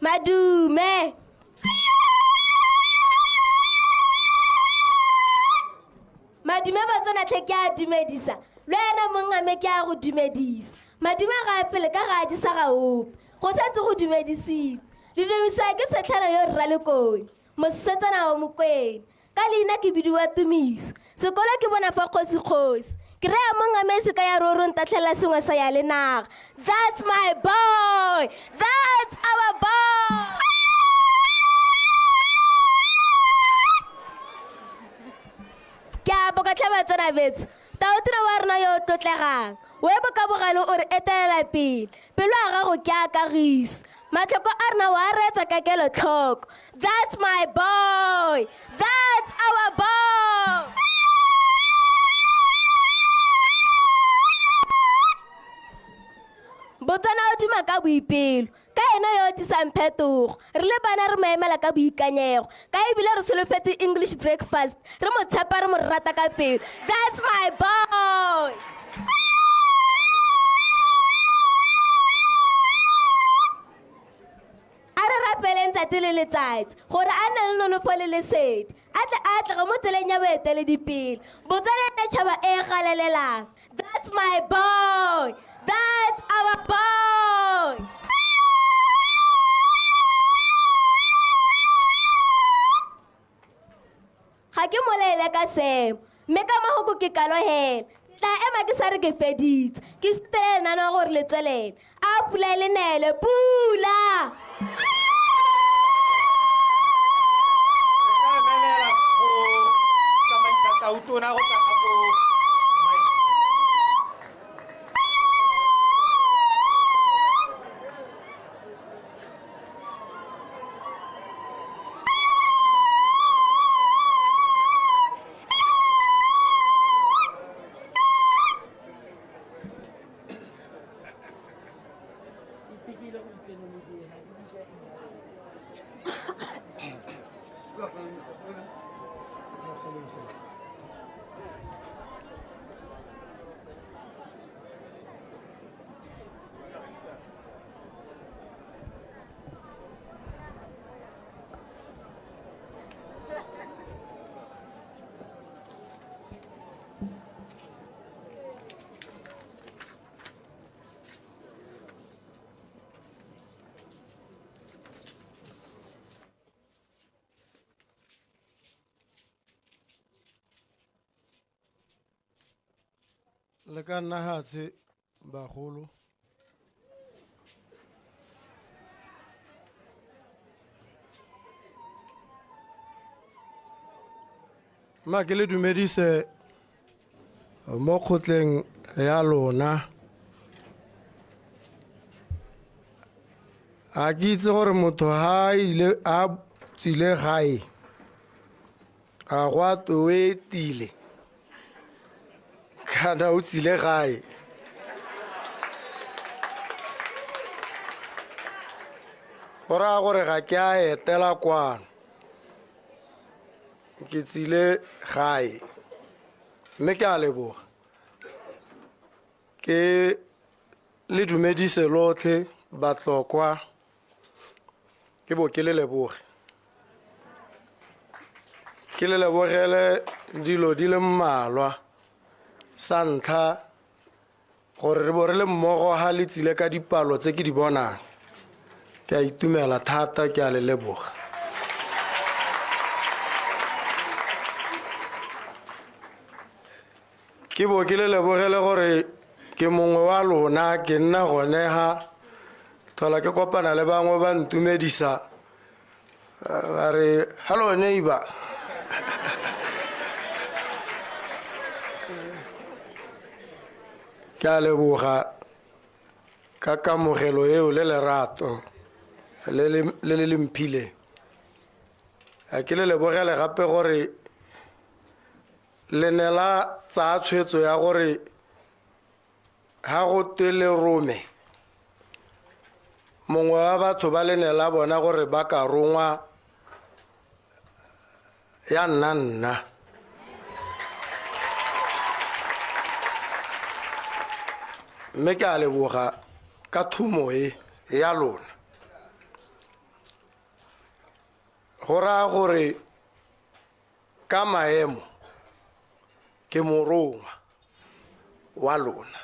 Madume. Madume Batswana tlhe ke a dumedisa. Le wena mongame ke a go dumedisa. Madume ga a pele ka ga a disa ga ope. Go setse go dumedisitse. Le dumedisiwa ke Tshetlhana yo rra Lekone, mosetsana wa Mokwena. Ka leina ke bidiwa Tumiso. Sekolo ke bona fa kgosi kgosi. Ke raya mongame se ka ya roro ntatlhela sengwe sa ya le naga. That's my boy. That's our boy. Ke a boka tlhe Batswana betsho. Tautona wa rona yo o tlotlegang. O e boka bogale o re etelela pele. Pelo ya gago ke a kagiso. Matlhoko a rena wa reetsa ka kelotlhoko. That's my boy. That's our boy. Botswana o duma ka boipelo ka ena yo o tlisang phetogo. Re le bana re mo emela ka boikanyego ka ebile re solofetse English breakfast. Re mo tshepa re mo rata ka pelo. That's my boy. A re rapeleng tsatsi le letsatsi gore a nne le nonofo le lesedi, a tle a atlege mo tseleng ya boeteledipele. Botswana e nne tšhaba e e galalelang. That's my boy. That's our boy. Ga ke moleele ka seemo, mme ka mahoko ke kalo hela. Ke tla ema ke sa re ke feditse. Ke sutele lenaneo gore le tswelele. A pula e le nele, pula! Re tla emelela go tsamaisa tautona go tla ka ko Le ka nna hatshe bagolo. Mma ke le dumedise mo kgotleng ya lona. A ke itse gore motho ha ile a tsile gae a go a twe o etile kana o tsile gae. Go raya gore ga ke a etela kwano, ke tsile gae, mme ke a leboga. Ke le dumedise lotlhe batlokwa, ke bo ke le leboge. Ke le lebogele dilo di le mmalwa. Sa ntlha, gore re bo re le mmogo ha le tsile ka dipalo tse ke di bonang. Ke a itumela thata, ke a le leboga. Ke bo ke le lebogele gore ke mongwe wa lona, ke nna gone ha thola ke kopana le bangwe ba ntumedisa ba re hello neighbor. Ke a leboga ka kamogelo eo le lerato le le le mphileng. Ke le lebogele gape gore le ne la tsaya tshwetso ya gore ha go twe le rome mongwe wa batho ba le ne la bona gore ba ka rongwa ya nna nna. Mme ke a leboga ka thumo e ya lona. Go raya gore ka maemo ke morongwa wa lona.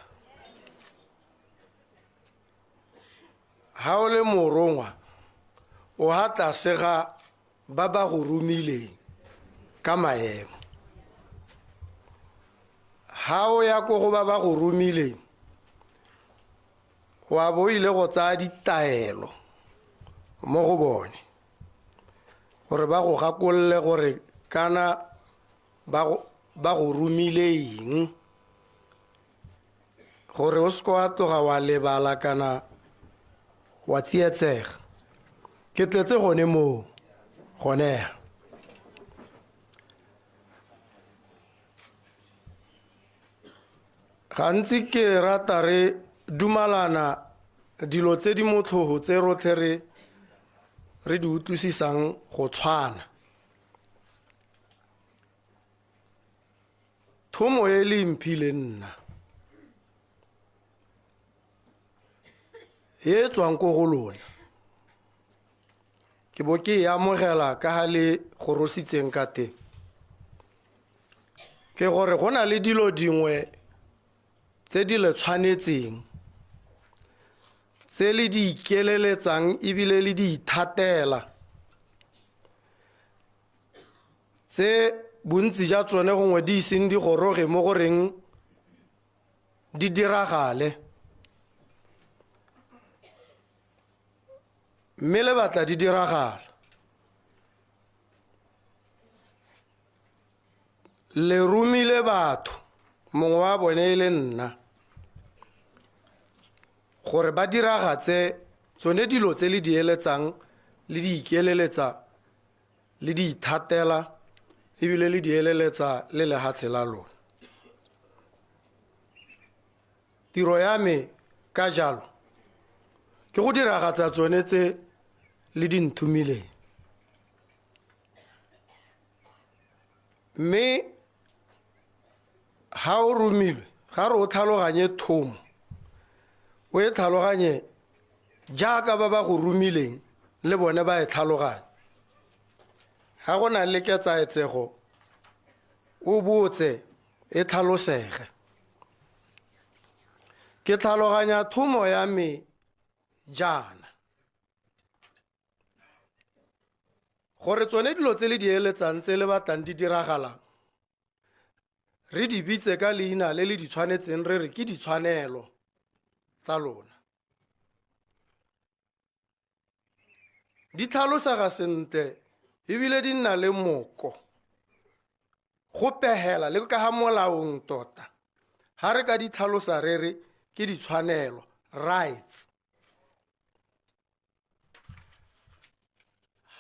Ha o le morongwa o ha tlase ga ba ba go romileng ka maemo. Ha o ya ko go ba ba go romileng wa bo ile go tsaya ditaelo mo go bone gore ba go gakolole gore kana ba go romile eng, gore o seke wa tloga wa lebala kana wa tsietsega. Ke tletse gone moo gone. Gantsi ke rata re dumalana dilo tse di motlhoho tse rotlhe re di utlwisisang go tshwana. Thomo e le mphile nna e tswang ko go lona, ke bo ke e amogela ka ha le gorositseng ka teng, ke gore go na le dilo dingwe tse di le tshwanetseng, tse le di ikeleletsang ebile le di ithatela, tse bontsi ja tsone gongwe di iseng di goroge mo goreng di diragale, mme le batla di diragala. Le romile batho, mongwe wa bone e le nna, gore ba diragatse tsone dilo tse le di eletsang le di ikeleletsa le di ithatela ebile le di eleletsa le lehatshe la lona. Tiro ya me ka jalo ke go diragatsa tsone tse le di nthomileng. Mme ha o romilwe, ga re o tlhaloganye thomo, o e tlhaloganye jaaka ba ba go romileng le bone ba e tlhaloganye. Ha go na le ketsaetsego o botse e tlhalosege. Ke tlhaloganya thomo ya me jaana, gore tsone dilo tse le di eletsang tse le batlang di diragalang re di bitse ka leina le le di tshwanetseng, re re ke ditshwanelo tsa lona. Di tlhalosega sentle ebile di nna le moko go pegela le ka ga molaong tota. Ha re ka di tlhalosa re re ke ditshwanelo, rights.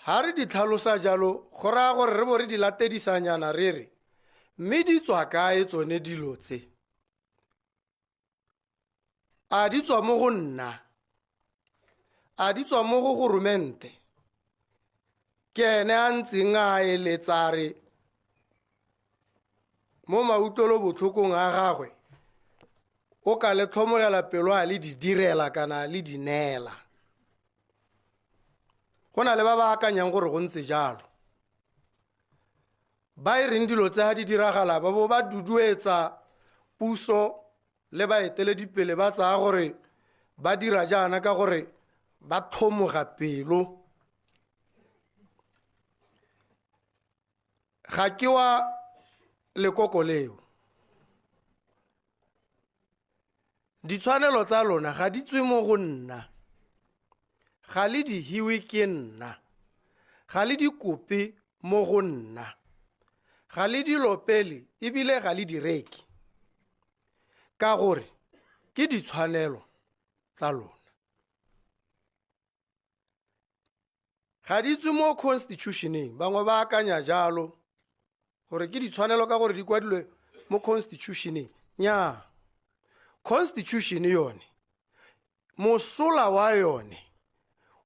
Ha re di tlhalosa jalo go raya gore re bo re di latedisanyana re re mme di tswa kae tsone dilo tse? A di tswa mo go nna? A di tswa mo go goromente? Ke ene a ntseng a eletsa re mo mautlwelo botlhokong a gagwe o ka le tlhomogela pelo a le di direla kana le di neela. Go na le ba ba akanyang gore go ntse jalo, ba e reng dilo tse ha di diragala ba bo ba duduetsa puso le baeteledipele ba tsaya gore ba dira jaana ka gore ba tlhomoga pelo. Ga ke wa lekoko leo. Ditshwanelo tsa lona ga di tswe mo go nna, ga le di hiwe ke nna, ga le di kope mo go nna, ga le di lopele ebile ga le di reke, ka gore ke ditshwanelo tsa lona. Ga di tswe mo constitutioneng. Bangwe ba akanya jalo gore ke ditshwanelo ka gore di kwadilwe mo constitutioneng. Nnyaa, constitution yone mosola wa yone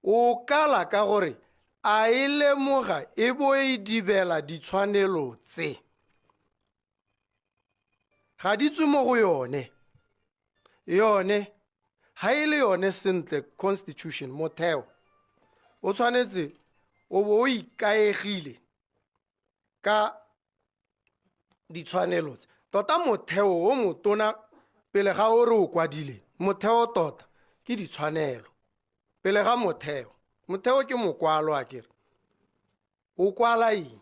o kala ka gore a e lemoga e bo e dibela ditshwanelo tse. Ga di tswe mo go yone. Yone ha e le yone sentle constitution motheo o tshwanetse O bo o ikaegile ka ditshwanelo tse. Tota motheo o motona pele ga o re o kwadile, motheo tota ke ditshwanelo. Pele ga motheo, motheo ke mokwalo akere. O kwala eng?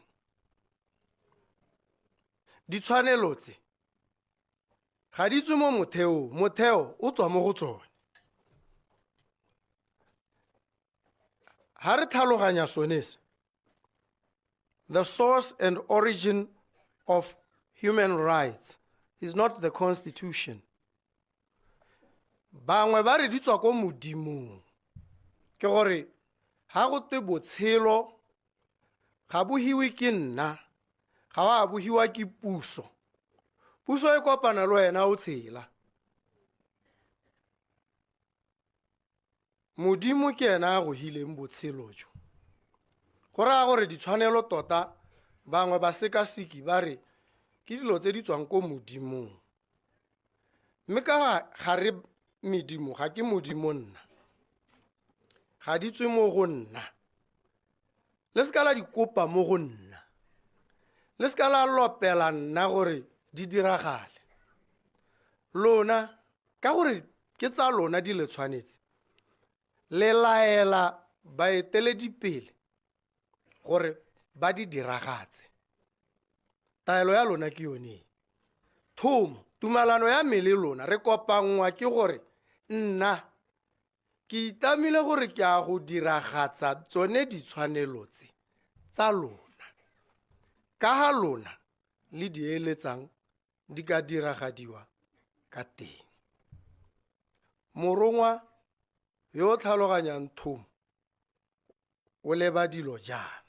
Ditshwanelo tse ga di tswe mo motheong, motheo o tswa mo go tsone. Ha re tlhaloganya sone se, the source and origin of human rights is not the constitution. Bangwe ba re di tswa ko modimong. Ke gore ha go twe botshelo ga bo hiwe ke nna, ga wa bohiwa ke puso. Puso e kopana le wena o tshela. Modimo ke ena a go hileng botshelo jo. Go raya gore ditshwanelo tota bangwe ba sekaseki ba re ke dilo tse di tswang ko modimong. Mme ka ga re medimo, ga ke modimo nna. Ga di tswe mo go nna. Le seka la di kopa mo go nna. Le seka la lopela nna gore di diragale. Lona, ka gore ke tsa lona di le tshwanetse, le laela baeteledipele gore ba di diragatse. Taelo ya lona ke yone. Thomo, tumalano ya me le lona, re kopanngwa ke gore nna ke itlamile gore ke a go diragatsa tsone ditshwanelo tse tsa lona. Ka ha lona le di eletsang di ka diragadiwa ka teng. Morongwa yo o tlhaloganyang thomo o leba dilo jaana.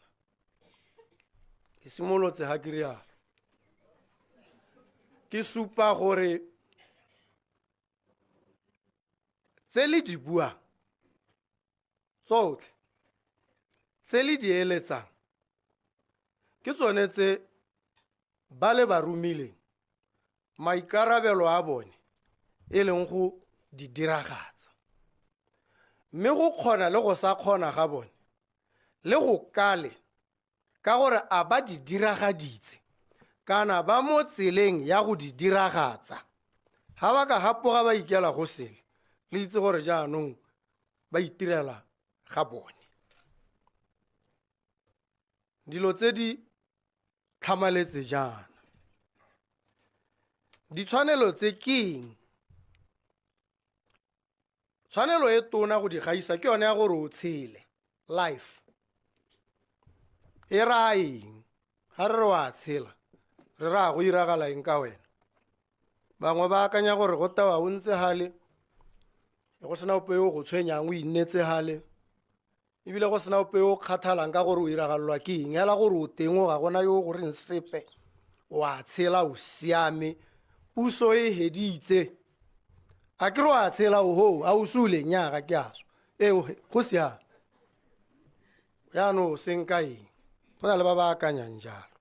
Ke simolotse ha ke rialo. Ke supa gore tse le di buang tsotlhe, tse le di eletsang ke tsone tse ba le ba romileng maikarabelo a bone e leng go di diragatsa. Mme go kgona le go sa kgona ga bone le go kale ka gore a ba di diragaditse kana ba mo tseleng ya go di diragatsa. Ha ba ka hapoga ba ikela go sele, le itse gore jaanong ba itirela ga bone. Dilo tse di tlhamaletse jaana. Ditshwanelo tse ke eng? Tshwanelo e tona go di gaisa ke yone ya gore o tshele, life. E raya eng? Ha re re wa tshela, re raya go iragala eng ka wena? Bangwe ba akanya gore go tewa o ntse hale, go sena ope yo o go tshwenyang o innetse hale, ebile go sena ope yo o kgathalang ka gore o iragalelwa ke eng, hela gore o teng o ga gona yo o go reng sepe, o a tshela o siame, puso e heditse. A ke re o a tshela oho, a o sule, nnyaa ga ke a swa. Ee, go siame. Jaanong o seng ka eng? Go na le ba ba akanyang jalo.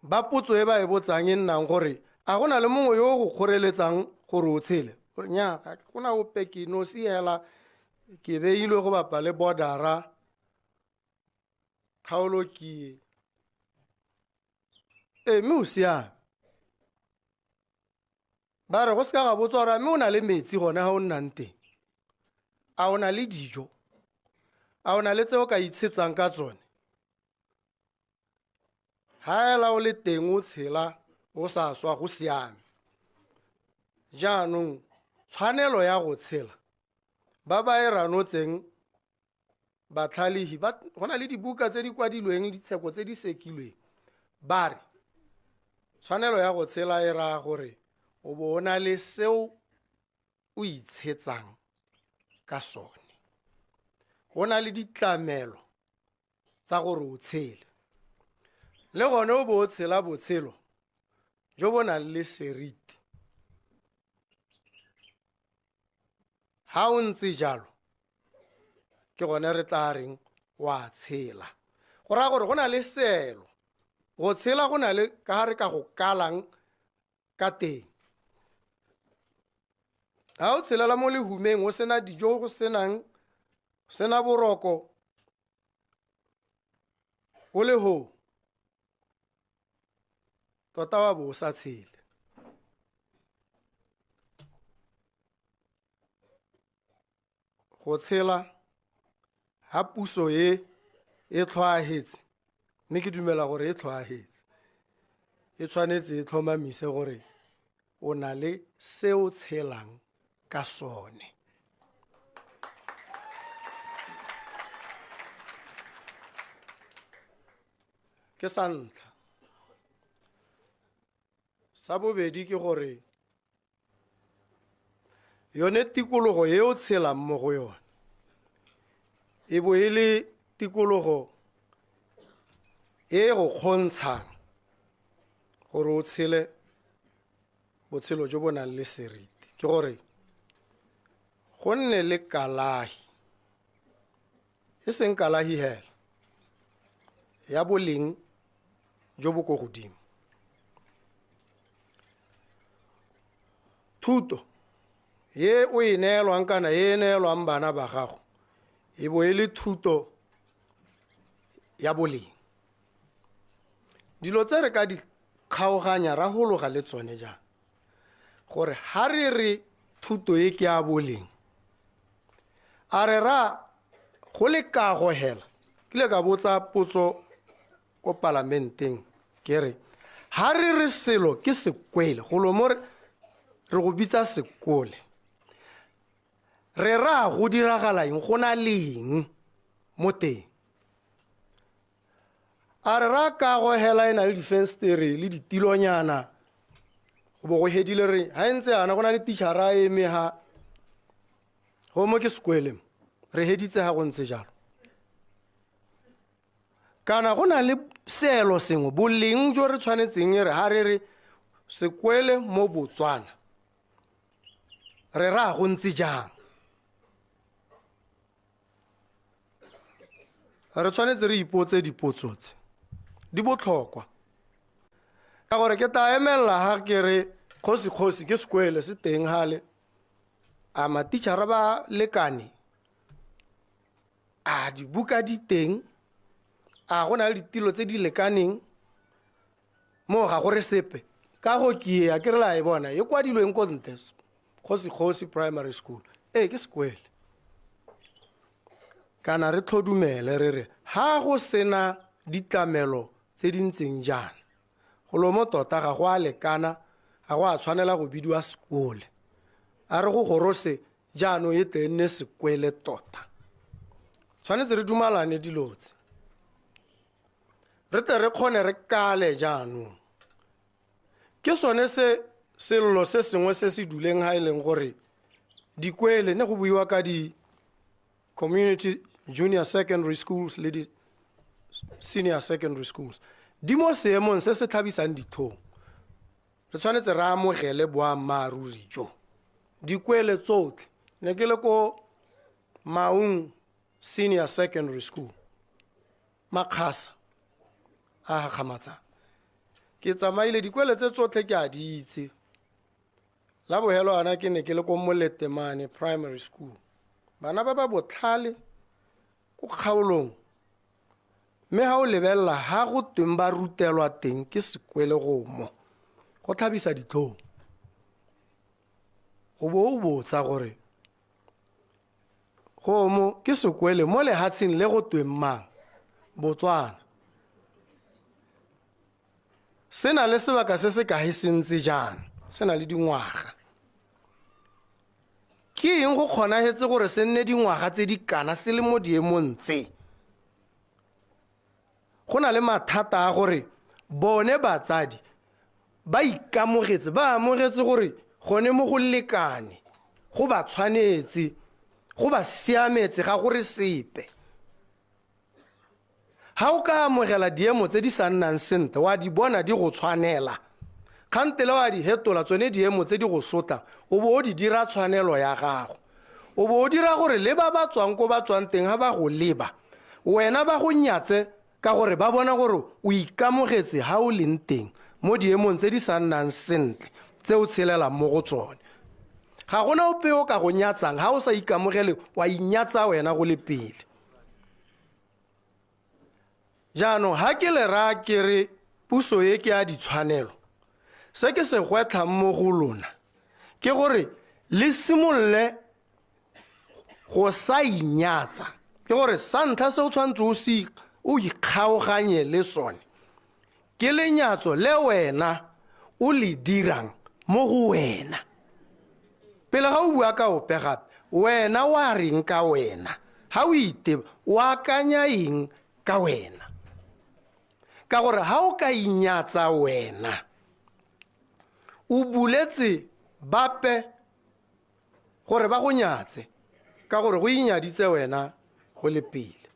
Ba potso e ba e botsang e nnang gore a go na le mongwe yo o go kgoreletsang gore o tshele? Gore nnyaa, ga go na ope, ke nosi hela, ke beilwe go bapa le border-a, kgaolo ke e. Ee, mme o siame. Ba re go seka ga botswa gore mme o na le metsi gone ga o nnang teng. A o na le dijo? A o na le tse o ka itshetsang ka tsone? Ha ela o le teng o tshela o sa swa go siame. Jaanong tshwanelo ya go tshela ba ba e ranotseng batlhalehi ba go na le dibuka tse di kwadilweng, ditsheko tse di sekilweng, ba re tshwanelo ya go tshela e raya gore o bo o na le seo o itshetsang ka sone, go na le ditlamelo tsa gore o tshele, le gone o bo o tshela botshelo jo bo nang le seriti. Ha o ntse jalo, ke gone re tla reng wa tshela. Go raya gore go na le seelo, go tshela go na le ka ga re ka go kalang ka teng. Ha o tshelela mo lehumeng, o sena dijo, go senang, sena boroko o le ho tota wa bo o sa tshele. Go tshela ha puso e e tlhwaahetse, mme ke dumela gore e tlhwaahetse, e tshwanetse e tlhomamise gore o na le se o tshelang ka sone. Ke sa ntlha. Sa bobedi ke gore yone tikologo e o tshelang mo go yone e bo e le tikologo e go kgontshang gore o tshele botshelo jo bo nang le seriti. Ke gore go nne le kalahi, e seng kalahi hela ya boleng jo bo ko godimo. Thuto ye o e neelwang kana e neelwang bana ba gago e bo e le thuto ya boleng. Dilo tse re ka di kgaoganya ra hologa le tsone jang, gore ha re re thuto e ke ya boleng, a re ra go le kago hela. Ke ile ka botsa potso ko palamenteng ke re ha re re selo ke sekwele, golo mo re go bitsa sekole, re ra go diragala eng, go na le eng mo teng? A re ra kago hela e na le difenstere le ditilonyana, go bo go hedile re ha e ntse yana go na le tichara a eme ha go mo ke sekwele, re heditse ha go ntse jalo. Kana go na le seelo sengwe, boleng jo re tshwanetseng re ha re re sekwele mo Botswana, re ra go ntse jang? Re tshwanetse re ipotse dipotso tse di botlhokwa, ka gore ke tla emella ha ke re kgosi-kgosi ke sekwele se teng hale, a matichara ba lekane, a dibuka di teng, a go na le ditilo tse di lekaneng, mo ga go re sepe. Ka go ke a ke re la e bona e kwadilweng ko ntle, Kgosi-Kgosi Primary School, ee ke sekwele. Kana re tlhodumele re re ha go sena ditlamelo tse di ntseng jaana, golo mo tota ga go a lekana, ga go a tshwanela go bidiwa sekole. A re go gorose jaanong e tle e nne sekwele tota. Tshwanetse re dumalane dilo tse, re tle re kgone re kale jaanong. Ke sone se sello se sengwe se se duleng ha e leng gore dikwele, ne go buiwa ka di community junior secondary schools le di senior secondary schools, di mo seemong se se tlhabisang ditlhong. Re tshwanetse re amogele boammaaruri jo. Dikwele tsotlhe, ne ke le ko Maung Senior Secondary School, Makgasa a gakgamatsang. Ke tsamaile dikwele tse tsotlhe ke a di itse. La bohelo ana ke ne ke le ko Moletemane Primary School. Bana ba ba botlhale ko kgaolong, mme ha o lebella ha go tweng ba rutelwa teng ke sekwele go mo, go tlhabisa ditlhong. Go bo o botsa gore go mo ke sekwele mo lehatsheng le go tweng mang, Botswana. Se na le sebaka se se kae se ntse jaana, se na le dingwaga. Ke eng go kgonagetse gore se nne dingwaga tse di kana se le mo diemong tse? Go na le mathata a gore bone batsadi ba ikamogetse, ba amogetse gore gone mo go lekane, go ba tshwanetse, go ba siametse, ga gore sepe. Ha o ka amogela diemo tse di sa nnang sentle, wa di bona di go tshwanela, kgantele wa di hetola tsone diemo tse di go sotlang, o bo o di dira tshwanelo ya gago. O bo o dira gore le ba ba tswang ko ba tswang teng ha ba go leba, wena ba go nyatse ka gore ba bona gore o ikamogetse ha o leng teng mo diemong tse di sa nnang sentle tse o tshelelang mo go tsone. Ga gona ope o ka go nyatsang ga o sa ikamogele, wa inyatsa wena go le pele. Jaanong ga ke le raya ke re puso e ke ya ditshwanelo, se ke se gwetlhang mo go lona ke gore le simolole go sa inyatsa. Ke gore sa ntlha se o tshwanetse o ikgaoganye le sone ke lenyatso le wena o le dirang mo go wena. Pele ga o bua ka ope gape, wena wa reng ka wena? Ga o iteba, o akanya eng ka wena? Ka gore ga o ka inyatsa wena, o buletse bape gore ba go nyatse, ka gore go inyaditse wena go le pele.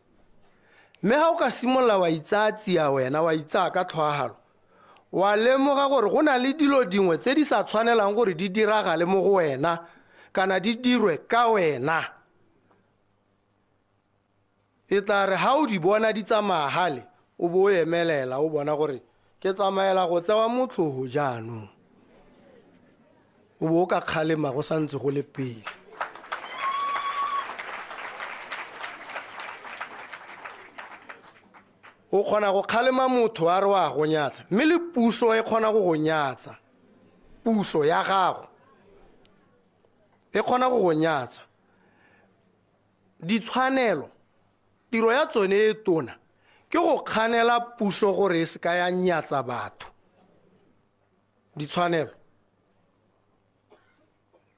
Mme ga o ka simolola wa itsaya tsia wena, wa itsaya ka tlhoahalo, wa lemoga gore go na le dilo dingwe tse di sa tshwanelang gore di diragale mo go wena kana di dirwe ka wena. E tla re ga o di bona di tsamaya gale, o bo o emelela o bona gore ke tsamaela go tsewa motlhogo jaanong. O bo o ka kgalema go santse go le pele. O kgona go kgalema motho a re wa go nyatsa, mme le puso e kgona go go nyatsa. Puso ya gago e kgona go go nyatsa. Ditshwanelo, tiro ya tsone e tona ke go kganela puso gore e se ka ya nyatsa batho. Ditshwanelo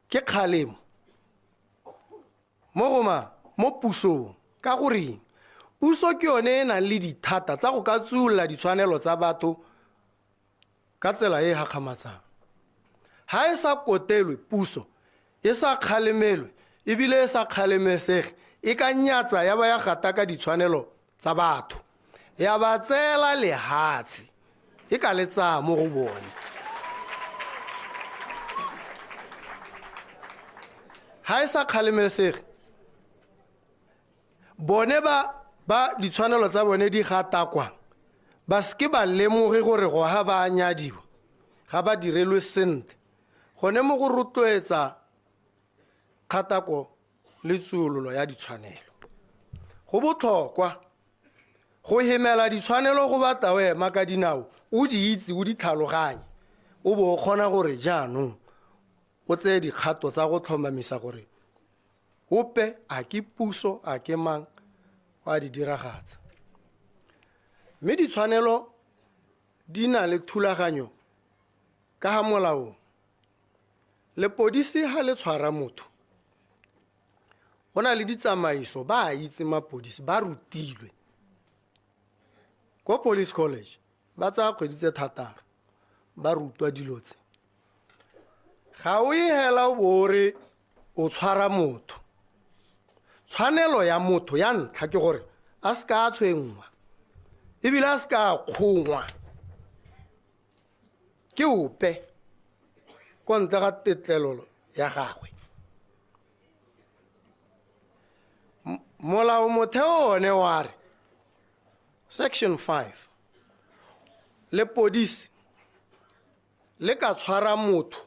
ke kgalemo mo go ma mo pusong, ka goreng puso ke yone e nang le dithata tsa go ka tsuolola ditshwanelo tsa batho ka tsela e e gakgamatsang. Ga e sa kotelwe puso, e sa kgalemelwe ebile e sa kgalemesege, e ka nyatsa ya ba ya gata ka ditshwanelo tsa batho, ya ba tseela lehatshe, e ka le tsaya mo go bone. Ga e sa kgalemesege, bone ba ditshwanelo tsa bone di gatakwang, ba seke ba lemoge gore go ga ba nyadiwa, ga ba direlwe sentle. Gone mo go rotloetsa kgatako le tsuololo ya ditshwanelo. Go botlhokwa go hemela ditshwanelo go batla o ema ka dinao, o di itse, o di tlhaloganye, o bo o kgona gore jaanong o tseye dikgato tsa go tlhomamisa gore ope a ke puso a ke mang wa di diragatsa. Mme ditshwanelo di na le thulaganyo ka ga molaong. Lepodisi ga le tshwara motho, go na le ditsamaiso, ba a itse mapodisi, ba rutilwe. Ko police college ba tsaya kgwedi tse 6 ba rutwa dilo tse. Ga o e hela o bo o re o tshwara motho. Tshwanelo ya motho ya ntlha ke gore a se ka a tshwenngwa, ebile a se ka a kgongwa ke ope ko ntle ga tetlelelo ya gagwe. Molao motheo one wa re section 5, lepodisi le ka tshwara motho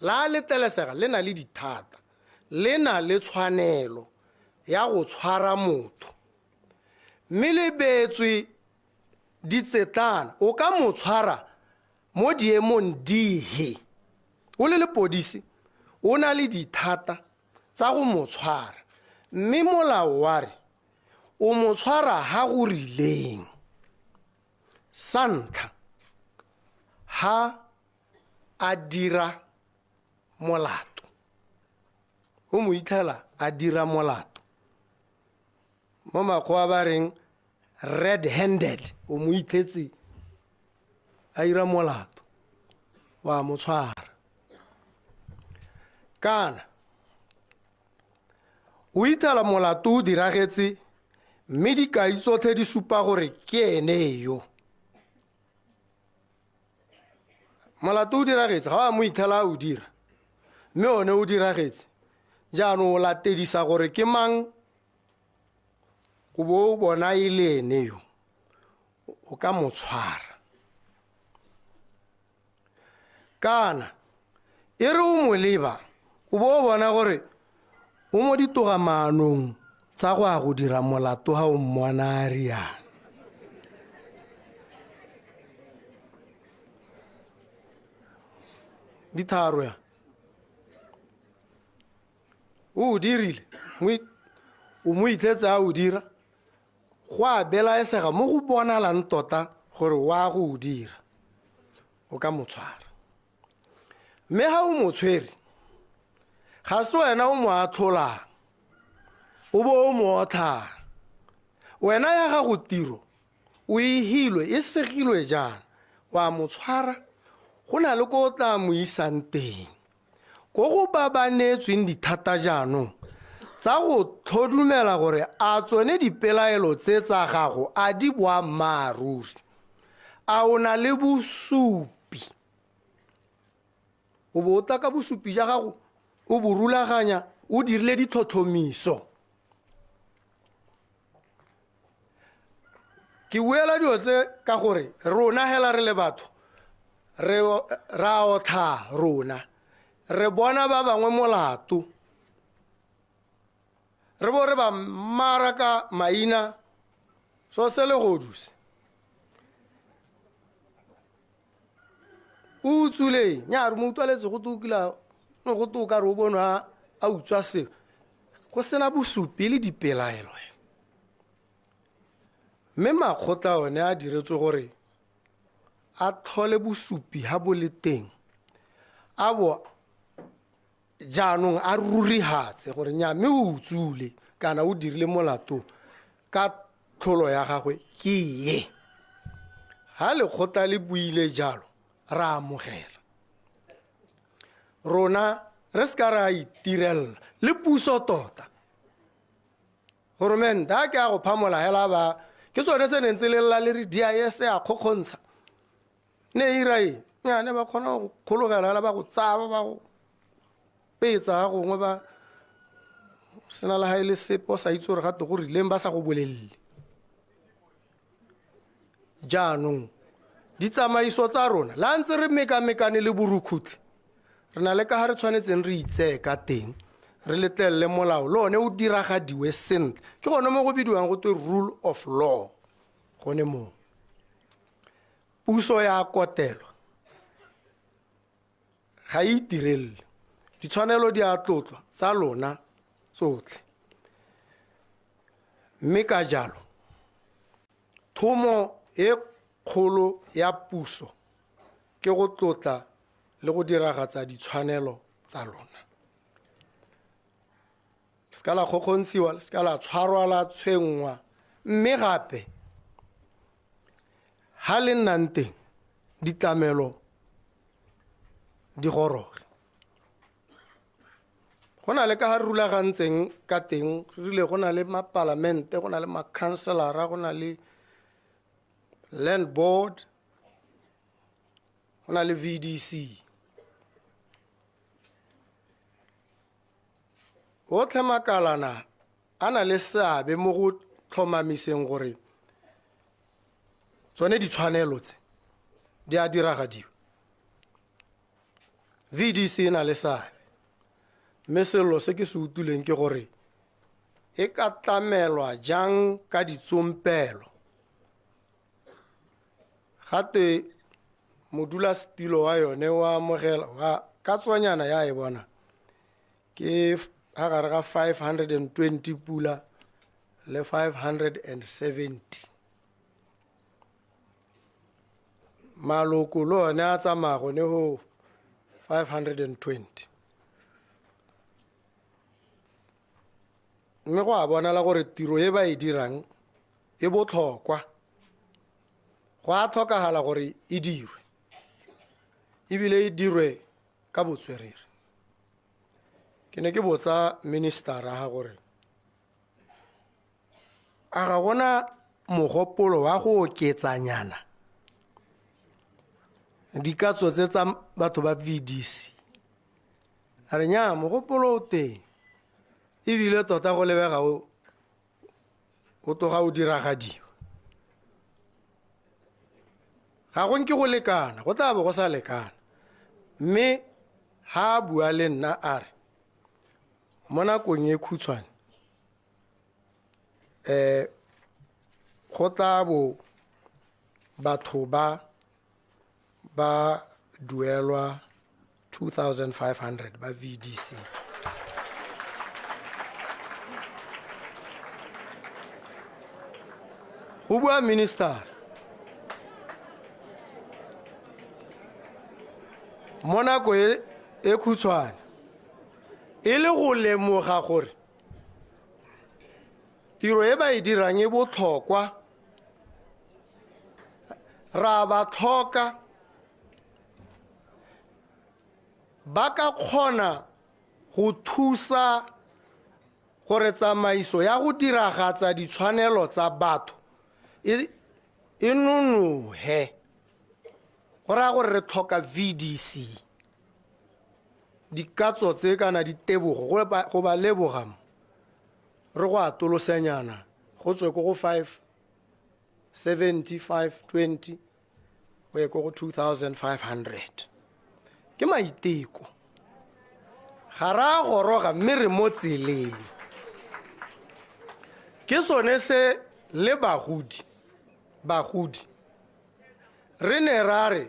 la letelesega, le na le dithata, le na le tshwanelo ya go tshwara motho, mme le beetswe ditsetlana. O ka mo tshwara mo diemong dihe? O le lepodisi o na le dithata tsa go mo tshwara, mme molao wa re o mo tshwara ha go rileng. Sa ntlha, ha a dira molato, o mo itlhela a dira molato, mo makgowa ba reng red handed, o mo itlhetse a dira molato, wa mo tshwara. Kana o itlhela molato o diragetse, mme dikai tsotlhe di supa gore ke ene yo. Molato o diragetse, ga wa mo itlhela o dira, mme one o diragetse. Jaanong o latedisa gore ke mang, o bo o bona e le ene yo, o ka mo tshwara. Kana e re o mo leba, O bo o bona gore o mo ditogamaanong tsa go a go dira molato ga o mmona a riana. Di tharo ya. O dirile, o mo itlhetse a o dira, go a belaesega mo go bonalang tota gore wa go o dira, o ka mo tshwara. Mme ga o mo tshwere, ga se wena o mo atlholang, o bo o mo otlhang. Wena ya gago tiro, o e hilwe, e segilwe jaana, wa mo tshwara, go na le ko o tla mo isang teng. Ko go ba ba neetsweng dithata jaanong tsa go tlhodumela gore a tsone dipelaelo tse tsa gago a di boammaaruri, a o na le bosupi. O bo o tla ka bosupi ja gago, o bo rulaganya, o dirile ditlhotlhomiso. Ke buela dilo tse ka gore rona hela re le batho, re ra otlha rona, re bona ba bangwe molato, re bo re ba maraka maina, so se le goduse. O utswile, nya re mo utlwaletse go tokila, no go toka re o bonwa a utswa se, go sena bosupi le dipelaelo. Mme makgotla one a diretswe gore a tlhole bosupi ha bo le teng, a bo jaanong a rurihatse gore nya mme o utswile kana o dirile molato ka tlholo ya gagwe ke ye. Ha lekgotla le buile jalo, ra amogela. Rona re se ka ra itirela le puso tota. Goromente a ke a go phamola hela ba, ke sone se neng se lela le re DIS a kgokgontsha. Ne e ira eng? Nya ne ba kgona go kgologela hela ba go tsaba ba go petsa gongwe ba sena le ha e le sepe o sa itse gore gape go rileng ba sa go bolelele. Jaanong ditsamaiso tsa rona la ntse re mekamekane le borukhutlhi, re na le ka ga re tshwanetseng re itseye ka teng, re letlelele molao le one o diragadiwe sentle. Ke gone mo go bidiwang go twe rule of law. Gone moo puso ya kotelwa ga e itirelele, ditshwanelo di a tlotlwa tsa lona tsotlhe. Mme ka jalo thomo e kgolo ya puso ke go tlotla le go diragatsa ditshwanelo tsa lona. Se ka la kgokgontshiwa, se ka la tshwarwa la tshwenngwa, mme gape ha le nnang teng ditlamelo di goroge. Go na le ka ga re rulagantseng ka teng, re rile go na le mapalamente, go na le makhanselara, go na le land board, go na le VDC. Otlhe makalana a na le seabe mo go tlhomamiseng gore tsone ditshwanelo tse di a diragadiwa. VDC e na le seabe, mme selo se ke se utlwileng ke gore e ka tlamelwa jang ka ditsompelo. Gape modulasetilo wa yone wa amogela wa ka tswanyana ya e bona ke ha gare ga 520 pula le 570. Maloko le one a tsamaya gone go 520. Mme go a bonala gore tiro e ba e dirang e botlhokwa, go a tlhokagala gore e dirwe, ebile e dirwe ka botswerere. Ke ne ke botsa ministera ga gore a ga gona mogopolo wa go oketsanyana dikatso tse tsa batho ba VDC. A re nya mogopolo o teng, ebile tota go lebega o tloga o diragadiwa. Ga go nke go lekana, go tla bo go sa lekana. Mme ha a bua le nna a re Mo nakong e khutshwane go tla bo batho ba ba duelwa 2500 ba VDC. Go bua minister mo nako e khutshwane e le go lemoga gore tiro e ba e dirang e botlhokwa, ra ba tlhoka, ba ka kgona go thusa gore tsamaiso ya go diragatsa ditshwanelo tsa batho e nonohe. Go raya gore re tlhoka VDC, dikatso tse kana ditebogo go ba leboga mo re go atolosenyana go tswe ko go 570, 520 go ye ko go 2500. Ke maiteko, ga ra goroga mme re mo tseleng. Ke sone se le bagodi re ne ra re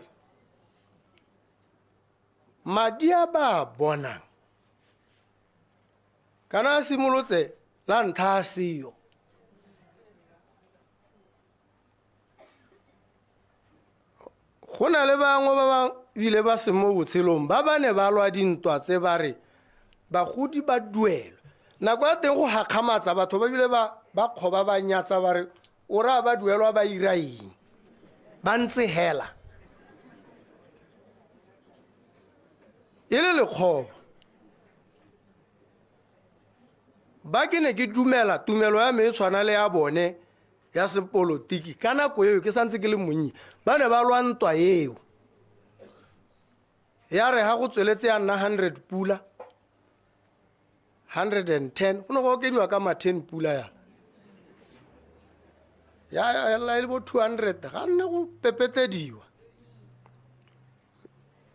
madi a ba bonang kana a simolotse la ntlha a seo. Go na le bangwe ba ba bile ba se mo botshelong ba ba ne ba lwa dintwa tse ba re bagodi ba duelwa. Nako ya teng go hakgamatsa batho ba bile ba kgoba ba nyatsa ba re o raya ba duelwa ba ira eng, ba ntse hela e le lekgoba. Ba ke ne ke dumela tumelo ya me e tshwana le ya bone ya sepolotiki ka nako eo ke santse ke le monnye, ba ne ba lwa ntwa eo. Ya re ha go tsweletse ya nna 100 pula, 110, go ne go okediwa ka ma 10 pula ya ya le bo 200, ga nne go pepetlediwa.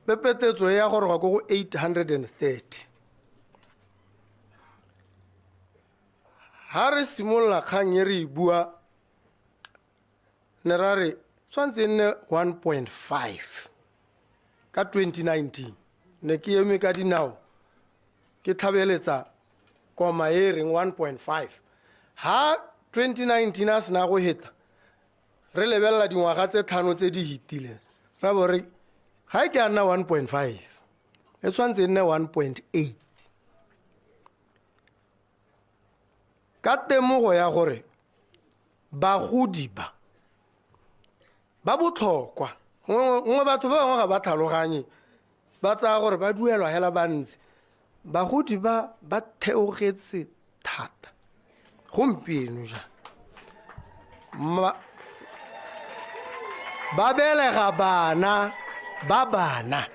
Pepetetso ya goroga ko go 830. Ha re simolola kgang e re e bua, ne ra re tshwanetse e nne 1.5 ka 2019. Ne ke eme ka dinao ke tlhabeletsa koma e reng 1.5. Ha 2019 a sena go heta, re lebelela dingwaga tse tlhano tse di hitileng, ra bo re ga e ke a nna 1.5, e tshwanetse e nne 1.8. Ka temogo ya gore bagodi ba ba botlhokwa, nngwe batho ba bangwe ga ba tlhaloganye, ba tsaya gore ba duelwa hela ba ntse. Bagodi ba ba theogetse thata gompieno jaana. Ba belega bana ba bana,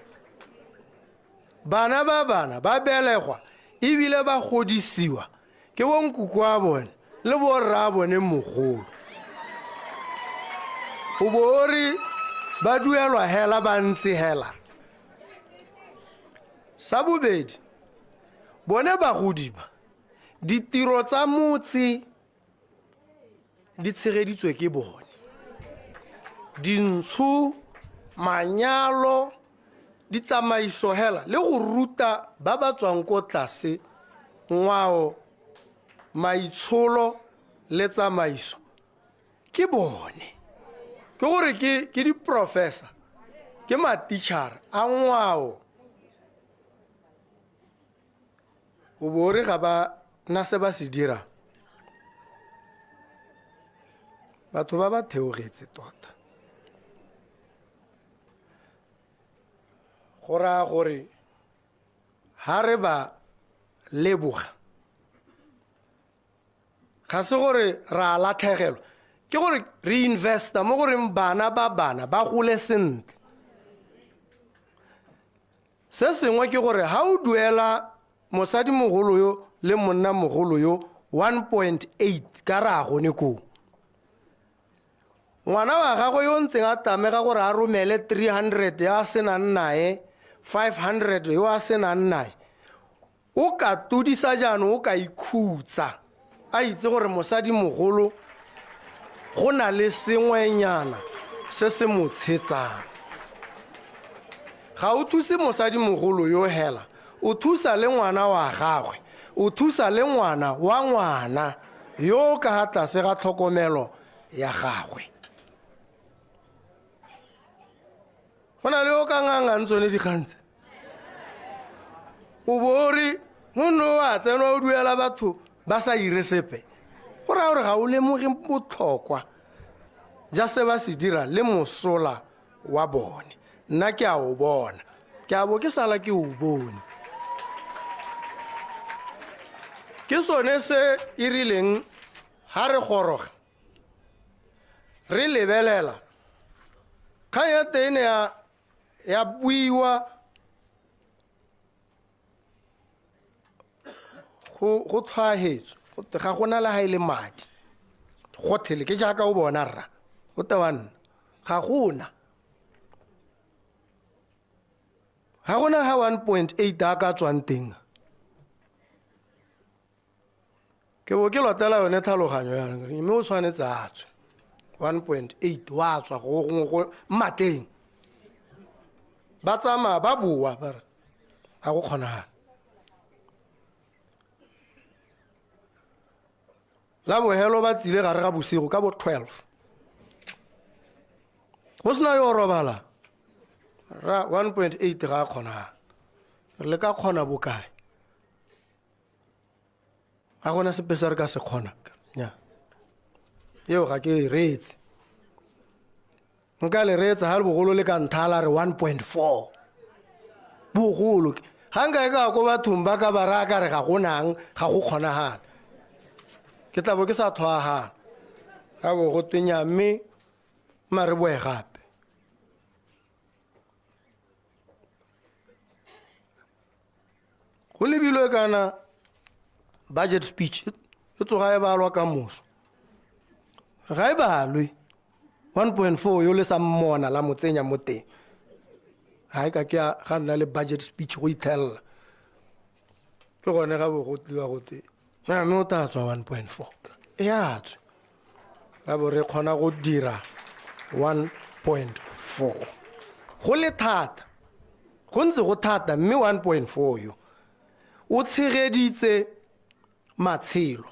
bana ba bana ba belegwa ebile ba godisiwa ke bonkoko wa bone le borra bone mogolo. O bo o re ba duelwa hela ba ntse hela. Sa bobedi, bone bagodi ba ditiro tsa motse di tshegeditswe ke bone, dintsho, manyalo, ditsamaiso hela le go ruta ba ba tswang ko tlase ngwao, maitsholo le tsamaiso ke bone. Ke gore ke diprofessor, ke matitšhara a ngwao. O bo re ga ba na se ba se dira, batho ba ba theogetse tota. Go raya gore ha re ba leboga, ga se gore ra latlhegelwa, ke gore re investa mo goreng bana ba bana ba gole sentle. Se sengwe ke gore ha o duela mosadimogolo yo le monnamogolo yo 1.8 ka ra gone koo, ngwana wa gagwe yo ntseng a tlamega gore a romele 300 ya a senang nae, 500 yo a senang nae, O ka todisa jaanong o ka ikhutsa a itse gore mosadimogolo go na le sengwenyana se se mo tshetsang. Ga o thuse mosadimogolo yo hela, o thusa le ngwana wa gagwe, o thusa le ngwana wa ngwana yo o ka ga tlase ga tlhokomelo ya gagwe. Go na le yo o ka ngangang tsone dikgang tse. O bo o re monno o a tsenwa o duela batho ba sa ire sepe. Go raya gore ga o lemoge botlhokwa ja se ba se dira le mosola wa bone. Nna ke a o bona, ke a bo ke sala ke o bone. Ke sone se e rileng ha re goroga re lebelela kgang ya teng ne ya buiwa go tlhwaahetswe gote ga gona le ga e le madi gotlhele ke jaaka o bona rra go tewa nna ga gona ga gona ga 1.8 a ka tswang teng. Ke bo ke lotela yone tlhaloganyo ya mme o tshwanetse a tswe 1.8 wa tswa go gongwe go mmateng ba tsamaya ba boa ba re ga go kgonagale. La bohelo ba tsile gare ga bosigo ka bo 12 go sena yo o robala ra 1.8 ga a kgonagale re le ka kgona bokae ga gona sepe se re ka se kgona nya eo ga ke e reetse nka le reetsa ga le bogolo le ka nthala re 1.4 bogolo ke ga nka e ka ko bathong ba ka ba raya ka re ga gonang ga go kgonagala ke tla bo ke sa tlhoagala ga bo go twenya mme mare boe gape. Go lebilwe kana budget speech e tsoga e balwa ka moso ga e balwe 1.4 yo le sa mmona la mo tsenya mo teng ga e ka ke ga nna le budget speech go ithelela ke gone ga bo go tliwa gote mme o tla tswa 1.4 e a tswe ra bo re kgona go dira 1.4 go le thata go ntse go thata mme 1.4 yo o tshegeditse matshelo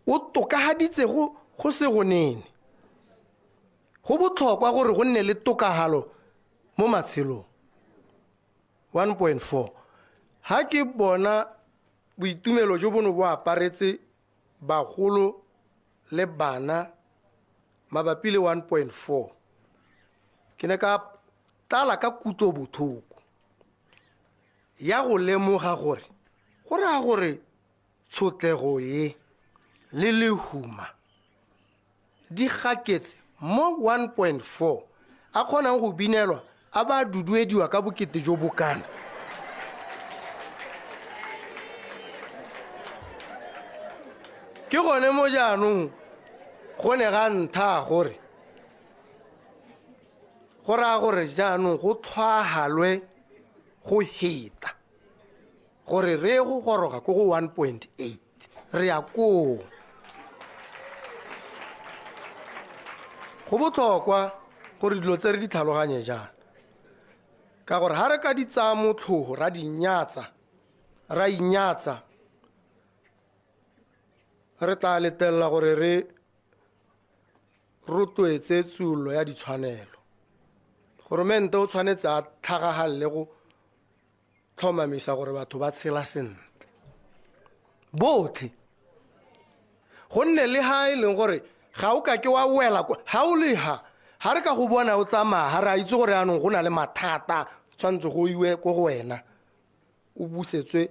o tokahaditse go se go nene. Go botlhokwa gore go nne le tokahalo mo matshelong. 1.4 ha ke bona boitumelo jo bono bo aparetse bagolo le bana mabapi le 1.4 ke ne ka tlala ka kutlobotlhoko ya go lemoga gore go raya gore tshotlego e le lehuma di gaketse mo 1.4 a kgonang go binelwa a ba duduediwa ka bokete jo bokana. Ke gone mo jaanong go ne ga ntha gore go raya gore jaanong go tlhwahalwe go heta gore re go goroga ko go 1.8 re ya koo. Go botlhokwa gore dilo tse re di tlhaloganye jaana ka gore ha re ka di tsaya motlhogo ra di nyatsa ra inyatsa re tla letelela gore re rotloetse tsuollo ya ditshwanelo. Goromente o tshwanetse a tlhagagalele go tlhomamisa gore batho ba tshela sentle botlhe gonne le ha e leng gore ga o ka ke wa wela ha o le ha ha re ka go bona o tsamaya ha re a itse gore anong go na le mathata tshwanetse go iwe ko go wena o busetswe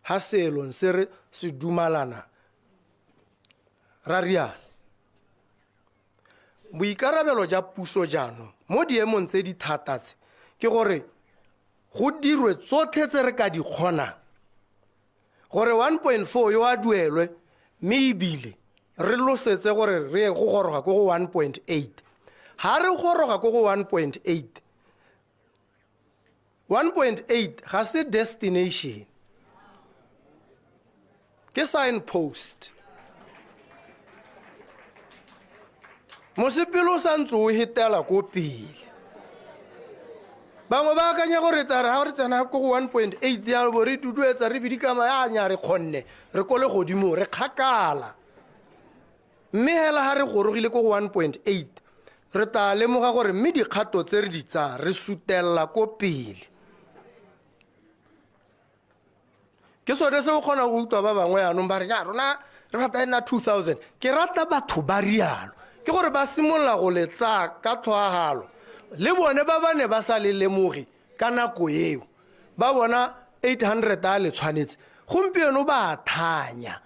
ha seelong se re se dumalana ra riana. Boikarabelo ja puso jaanong mo diemong tse di thata tse ke gore go dirwe tsotlhe tse re ka di kgonang gore 1.4 yo a duelwe mme ebile re losetse gore re ye go goroga ko go 1.8. Ha re goroga ko go 1.8 1.8 ga se destination. Ke signpost. Mosepele o santse o hetela ko pele. Bangwe ba akanya gore tare ga re tsena ko go 1.8 ya bo re duduetsa re bidikama ya nya re kgonne re ko le godimo re kgakala. Mme hela ha re gorogile ko go 1.8 re tla lemoga gore mme dikgato tse re di tsaya re sutella ko pele. Ke sone se o kgona go utlwa ba bangwe yanong ba re ya rona re rata e nna 2000. Ke rata batho ba rialo, ke gore ba simolola go le tsaya ka tlhoahalo. Le bone ba ba ne ba sa le lemoge ka nako eo, ba bona 800 a le tshwanetse, gompieno ba thanya.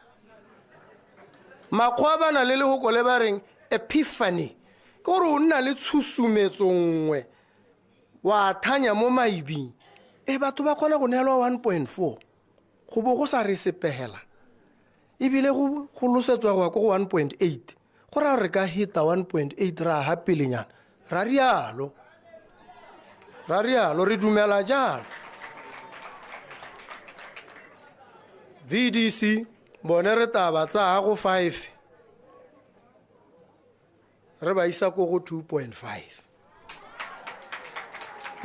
Makgowa ba na le lehoko le ba reng epiphany, ke gore o nna le tshusumetso nngwe wa thanya mo maibing. E batho ba kgona go neelwa 1.4 go bo go sa re sepegela, ebile go losetswa go ya ko go 1.8, go raya re ka heta 1.8 ra ha pelenyana. Ra rialo, ra rialo, re dumela jalo. VDC bone re tla ba tsaya go 5 re ba isa ko go 2.5.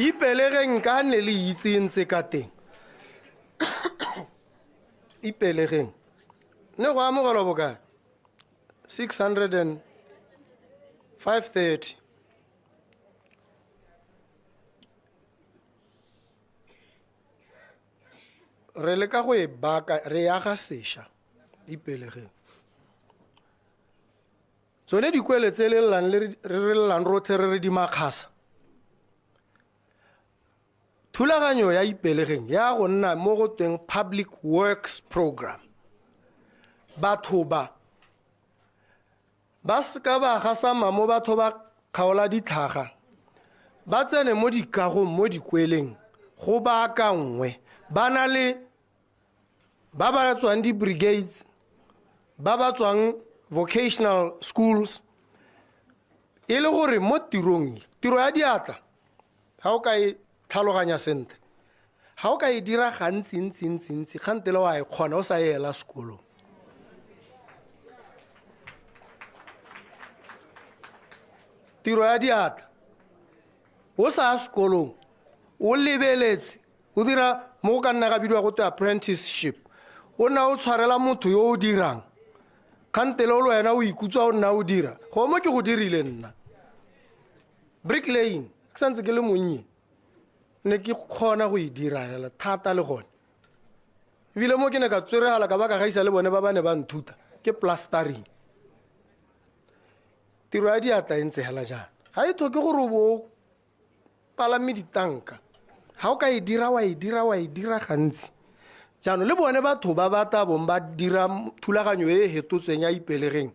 Ipelegeng ka ne le itse ntse ka teng. Ipelegeng ne go amogelwa bokae? 605.30. Re leka go e baka, re aga sešwa Ipelegeng. Tsone dikwele tse le llang le re llang rotlhe re re di makgasa. Thulaganyo ya Ipelegeng ya go nna mo go tweng Public Works Program. Batho ba ba seka ba gasama mo batho ba kgaola ditlhaga, ba tsene mo dikagong mo dikweleng go baakangwe. Ba na le ba ba tswang di-brigades, ba ba tswang vocational schools, e le gore mo tirong, tiro ya diatla, ga o ka e tlhaloganya sentle, ga o ka e dira gantsi ntsi ntsi ntsi, kgantele wa e kgona o sa e ela sekolong. Tiro ya diatla o sa ya sekolong, o lebeletse, o dira mo go ka nna ga bidiwa go twe apprenticeship, o nna o tshwarela motho yo o dirang, kgantele o le wena o ikutswa o nna o dira. Go mo ke go dirile nna bricklaying, ke santse ke le monnye, ne ke kgona go e dira hela thata le gone. Ebile mo ke ne ka tsweregala ka ba ka gaisa le bone ba ba ne ba nthuta, ke plastering. Tiro ya diatla e ntse hela jaana, ga e tlhoke gore o bo o palame ditanka, ga o ka e dira wa e dira wa e dira gantsi. Jaanong le bone batho ba ba tla bong ba dira thulaganyo e e fetotsweng ya Ipelegeng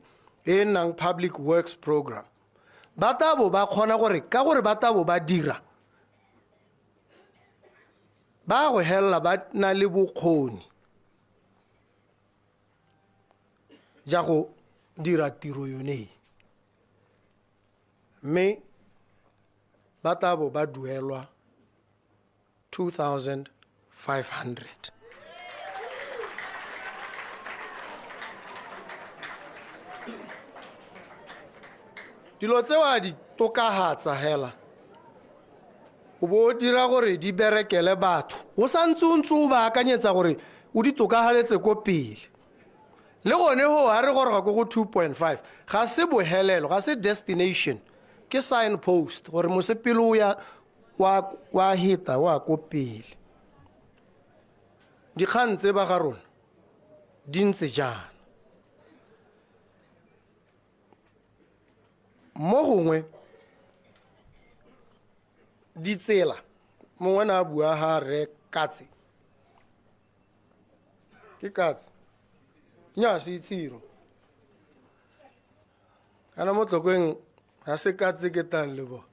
e e nnang Public Works Program, ba tla bo ba kgona gore ka gore ba tla bo ba dira, ba go helela ba na le bokgoni ja go dira tiro yone, mme ba tla bo ba duelwa 2500. Dilo tseo a di tokagatsa hela, o bo o dira gore di berekele batho, o santse o ntse o ba akanyetsa gore o di tokagaletse ko pele. Le gone ho ha re goroga ko go 2.5 ga se bohelelo, ga se destination, ke signpost gore mosepele o ya wa heta wa ko pele. Dikgang tse ba ga rona di ntse jaana. Mo gongwe ditsela, mongwe na a bua ha re katse, ke katse nya se itshiro kana mo Tlokweng ga se katse ke tang le bo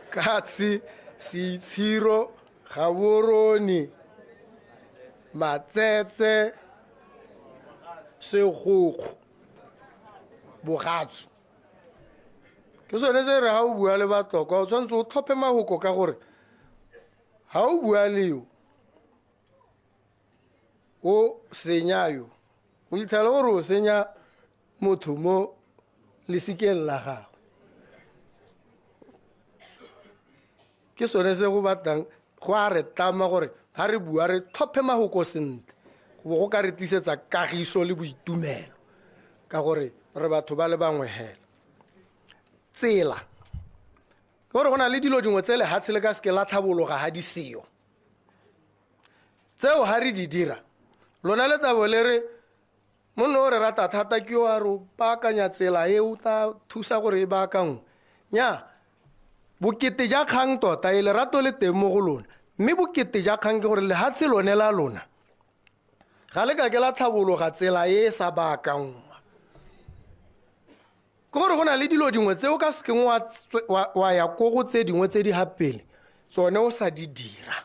katse, Seitshiro, Gaborone, Matsetse, Segokgo, Bogatsu. Ke sone se re ha o bua le Batlokwa o tshwanetse o tlhophe mahoko ka gore ha o bua le yo O senya yo o itlhela gore o senya motho mo lesikeng la gagwe. Ke sone se go batlang go a re tlama gore ga re bua re tlhophe mahoko sentle, go bo go ka re tlisetsa kagiso le boitumelo, ka gore re batho ba le bangwe hela. Tsela ke gore go na le dilo dingwe tse lehatshe le ka seke la tlhabologa ga di seo. Tseo ga re di dira, lona le tabo le re monno o re rata thata ke o a re o baakanya tsela e o tla thusa gore e baakangwe. Nya, bokete ja kgang tota e lerato le teng mo go lona, mme bokete ja kgang ke gore lehatshe lone la lona ga le ka ke la tlhabologa tsela e e sa baakangwa. Ke gore go na le dilo dingwe tse o ka sekeng wa ya ko go tse dingwe tse di ga pele tsone o sa di dira.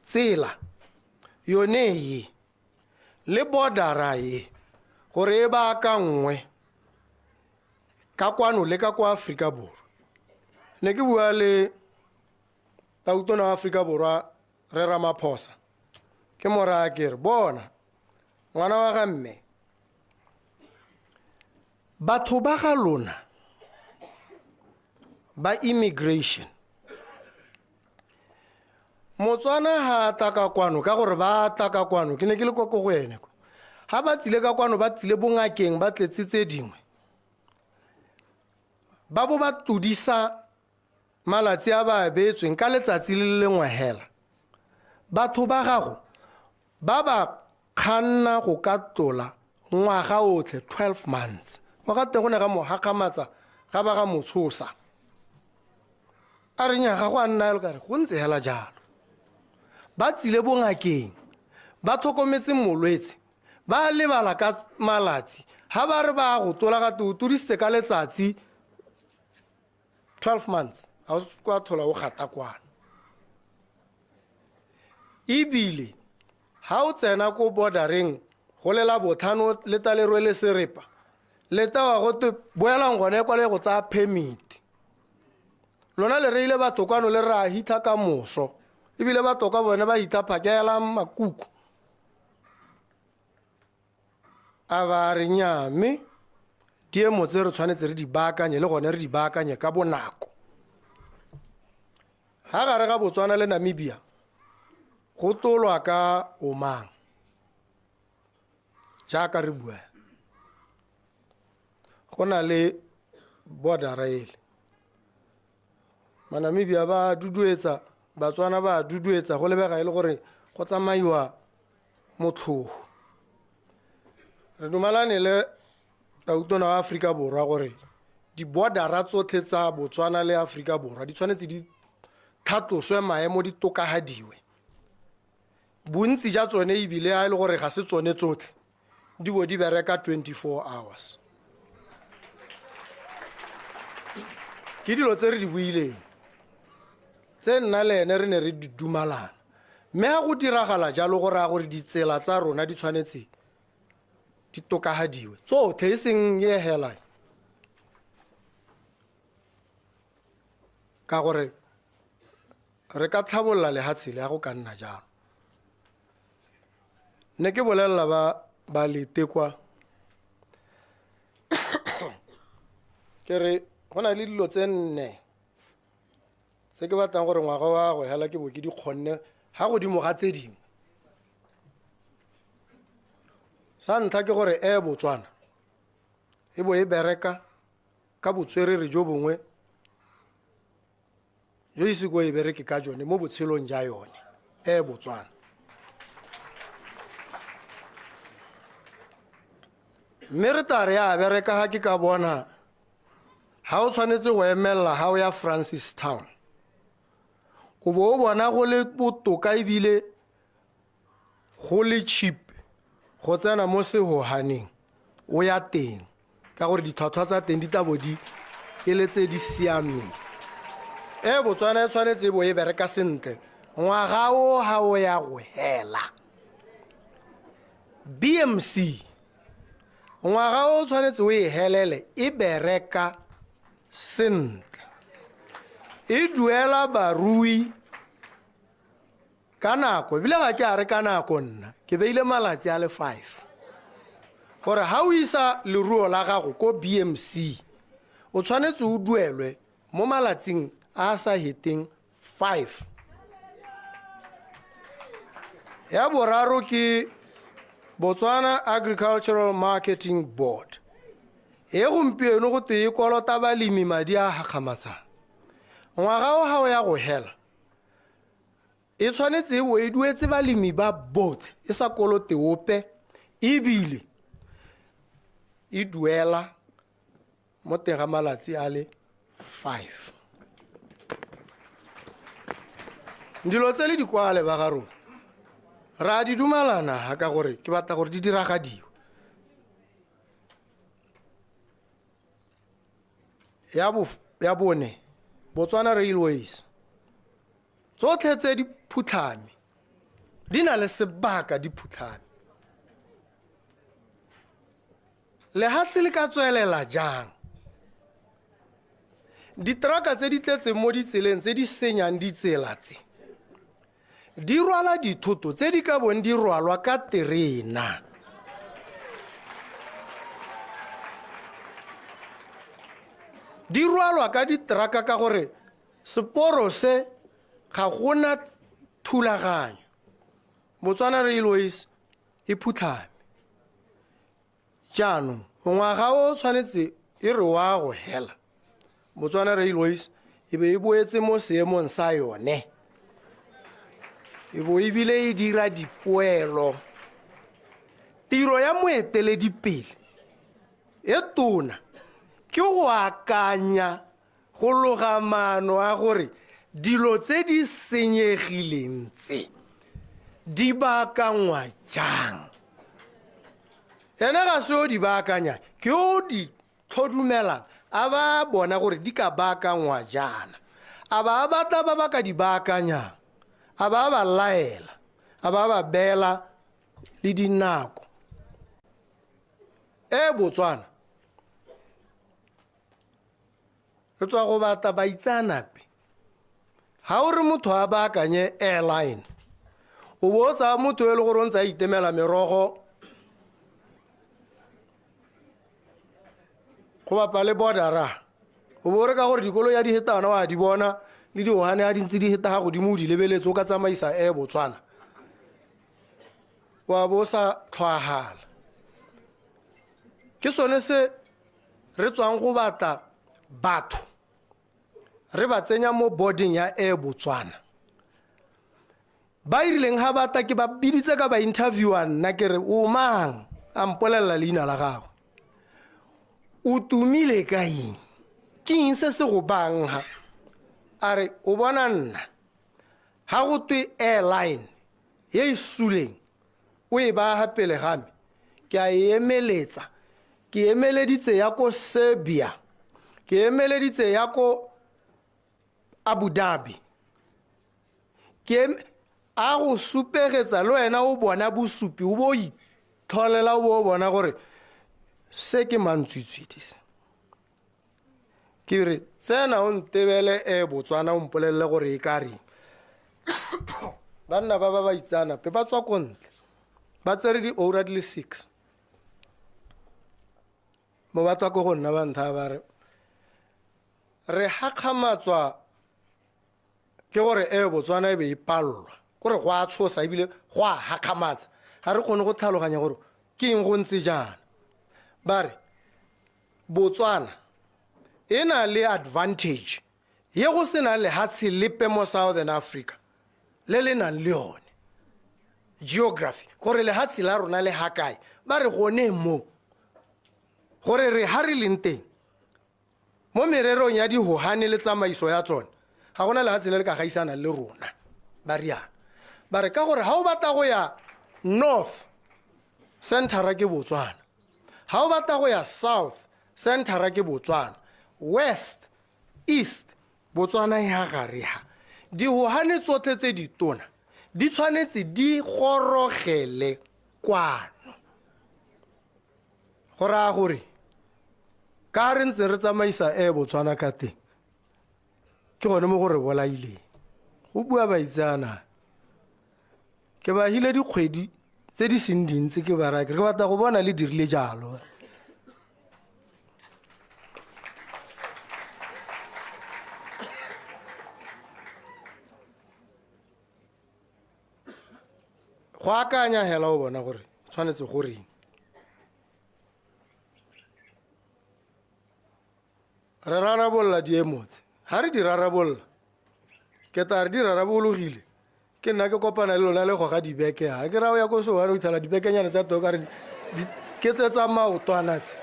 Tsela yone e le bordera e gore e baakangwe ka kwano le ka kwa Aforika Borwa. Ne ke bua le tautona wa Aforika Borwa re Ramaphosa, ke mo raya ke re bona ngwana wa ga mme, batho ba ga lona ba immigration, Motswana ha a tla ka kwano, ka gore ba tla ka kwano, ke ne ke le kwa ko go ene kwa. Ha ba tsile ka kwano, ba tsile bongakeng, ba tletse tse dingwe, ba bo ba tlodisa malatsi a ba a beetsweng ka letsatsi le lengwe hela. Batho ba gago ba ba kganna go ka tlola ngwaga otlhe, 12 months. Go ga teng go ne ga mo gakgamatsa, ga ba ga mo tshosa. A re nnyaa, ga go a nna jalo, ka re go ntse hela jalo. Ba tsile bongakeng, ba tlhokometse molwetse, ba lebala ka malatsi. Ha ba re ba go tola ga te o todisitse ka letsatsi 12 months, ga o kwa thola o gata kwano. Ebile ha o tsena ko bordereng go le la botlhano le ta le rwele serepa, le tawa go te boelang gone kwa le go tsaya permit. Lona le reile batho kwano le re a hitlha ka moso, ebile batho kwa bone ba hitlha phakela makuku. A ba re nnyaa, mme diemo tse re tshwanetse re di baakanye le gone re di baakanye ka bonako. Ha gare ga Botswana le Namibia go tolwa ka omang jaaka re bua, go na le bordera ele. Manamibia ba duduetsa, Batswana ba duduetsa, go lebega e le gore go tsamaiwa motlhogo. Re dumalane le tautona wa Aforika Borwa gore di-bordera tsotlhe tsa Botswana le Aforika Borwa di tshwanetse di tlhatloswe maemo, di tokahadiwe. Bontsi ja tsone ebile ha e le gore ga se tsone tsotlhe, di bo di bereka 24 hours. Ke dilo tse re di buileng, tse nna le ene re ne re di dumalana. Mme ha go diragala jalo go raya gore ditsela tsa rona di tshwanetse di tokahadiwe tsotlhe, e seng e hela. Ka gore re ka tlhabolola lehatshe le ha go ka nna jalo. Ne ke bolelela ba Letekwa ke re go na le dilo tse nne tse ke batlang gore ngwaga wa go hela ke bo ke di kgonne ha godimo ga tse dingwe. Sa ntlha ke gore e Botswana e bo e bereka ka botswerere jo bongwe jo ise ko e bereke ka jone mo botshelong ja yone e Botswana. Mme re tla re a bereka ha ke ka bona ha o tshwanetse go emella ha o ya Francistown, o bo o bona go le botoka ebile go le cheap go tsena mo sehohaneng o ya teng, ka gore ditlhwatlhwa tsa teng di tla bo di e le tse di siameng. E Botswana e tshwanetse e bo e bereka sentle ngwaga o ha o ya go hela. BMC ngwaga o tshwanetse o e helele e bereka sentle, e duela barui Ka nako, ebile ga ke a re ka nako nna, ke beile malatsi a le 5. Gore ha o isa leruo la gago ko BMC, o tshwanetse o duelwe mo malatsing a a sa heteng 5. Ya boraro ke Botswana Agricultural Marketing Board. E gompieno go twe e kolota balemi madi a gakgamatsang. Ngwaga o ga o ya go hela, e tshwanetse e bo e duetse balemi ba botlhe, e sa kolote ope, ebile e duela mo teng ga malatsi a le 5. Dilo tse le di kwale ba ga rona, re a di dumalana ha ka gore ke batla gore di diragadiwe. Ya bone, Botswana Railways, tsotlhe tse di phutlhame, di na le sebaka di phutlhame. Lehatshe le ka tswelela jang? Diteraka tse di tletseng mo ditseleng tse di senyang ditsela tse, di rwala dithoto tse di ka bong di rwalwa ka terena. Di rwalwa ka diteraka ka gore seporo se ga gona thulaganyo. Botswana Railways e phutlhame. Jaanong ngwaga o tshwanetse e re wa go hela, Botswana Railways e be e boetse mo seemong sa yone, e bo ebile e dira dipoelo. Tiro ya moeteledipele e tona ke go akanya, go loga maano a gore dilo tse di senyegileng tse di baakangwa jang. Ene ga se o di baakanya, ke o di tlhodumelang, a ba bona gore di ka baakangwa jaana, a ba batla ba ba ka di baakanyang, a ba ba laela, a ba ba beela le dinako. E Botswana re tswa go batla baitseanape. Ha o re motho a baakanye airline, o bo o tsaya motho e le gore o ntse a itemela merogo go bapa le border-a, o bo o re ka gore dikoloi ya di hetana wa di bona le dihogane a di ntse di heta ga godimo o di lebeletse, o ka tsamaisa Air Botswana, wa bo o sa tlhwahala. Ke sone se re tswang go batla batho, re ba tsenya mo boarding ya Air Botswana. Ba irileng ha batla ke ba biditse ka ba interviewa nna ke re o mang, a mpolelela leina la gagwe, o tumile ka eng, ke eng se se go bang ha? A re o bona nna ha go twe airline e e suleng o e baya pele ga me, ke a e emeletsa, ke emeleditse ya ko Serbia, ke emeleditse ya ko Abu Dhabi, ke a go supegetsa le wena o bona bosupi, o bo o itlholela, o bo o bona gore se ke mantswitswidi se. Ke re tsena o ntebele e Botswana o mpolelele gore e ka reng. Banna ba ba ba itseanape ba tswa ko ntle, ba tsere diura di le 6. Mo ba tswa ko go nna ba ntha ba re re hakgamatswa ke gore e Botswana e be e pallwa, kore go a tshosa ebile go a hakgamatsa, ga re kgone go tlhaloganya gore ke eng go ntse jaana. Ba re Botswana e na le advantage ye go sena lehatshe lepe mo Southern Africa le le nang le yone geography, gore lehatshe la rona le ha kae. Ba re gone mo gore re ha re leng teng mo mererong ya dihohane le tsamaiso ya tsone, ga gona lehatshe le le ka gaisanang le rona. Ba riana ba re ka gore ha o batla go ya north, centera ke Botswana, ha o batla go ya south, centera ke Botswana, west, east, Botswana e ha gare ha. Dihohane tsotlhe tse ditona di tshwanetse di gorogele kwano. Go raya gore ka re ntse re tsamaisa Air Botswana ka teng, ke gone mo go re bolaileng. Go bua baitseanape. Ke ba hile dikgwedi tse di seng dintsi ke ba raya ke re ke batla go bona le dirile jalo. Go akanya hela o bona gore tshwanetse go reng. Re rarabolola diemo tse. Ha re di rarabolola, ke tla re di rarabologile. Ke nna ke kopana le lona le goga dibeke ha. Ke ra o ya ko Soweto o fitlhela dibekenyana tsa teng o kare ke tse tsa maotwana tse.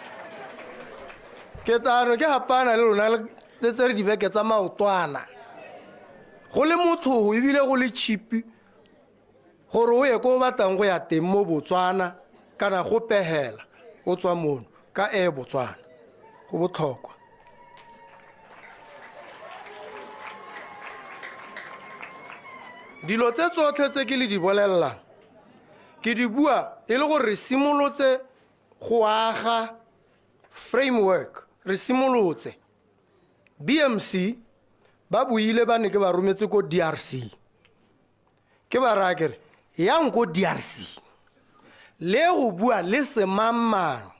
Ke tla re ke hapana le lona le tsere dibeke tsa maotwana. Go le motho ebile go le cheap gore o ye ko o batlang go ya teng mo Botswana kana go pehela o tswa mono ka Air Botswana. Go botlhokwa. Dilo tse tsotlhe tse ke le di bolelelang ke di bua e le gore re simolotse go aga framework, re simolotse. BMC ba buile ba ne ke ba rometse ko DRC. Ke ba raya ke re yang ko DRC le go bua le semangmang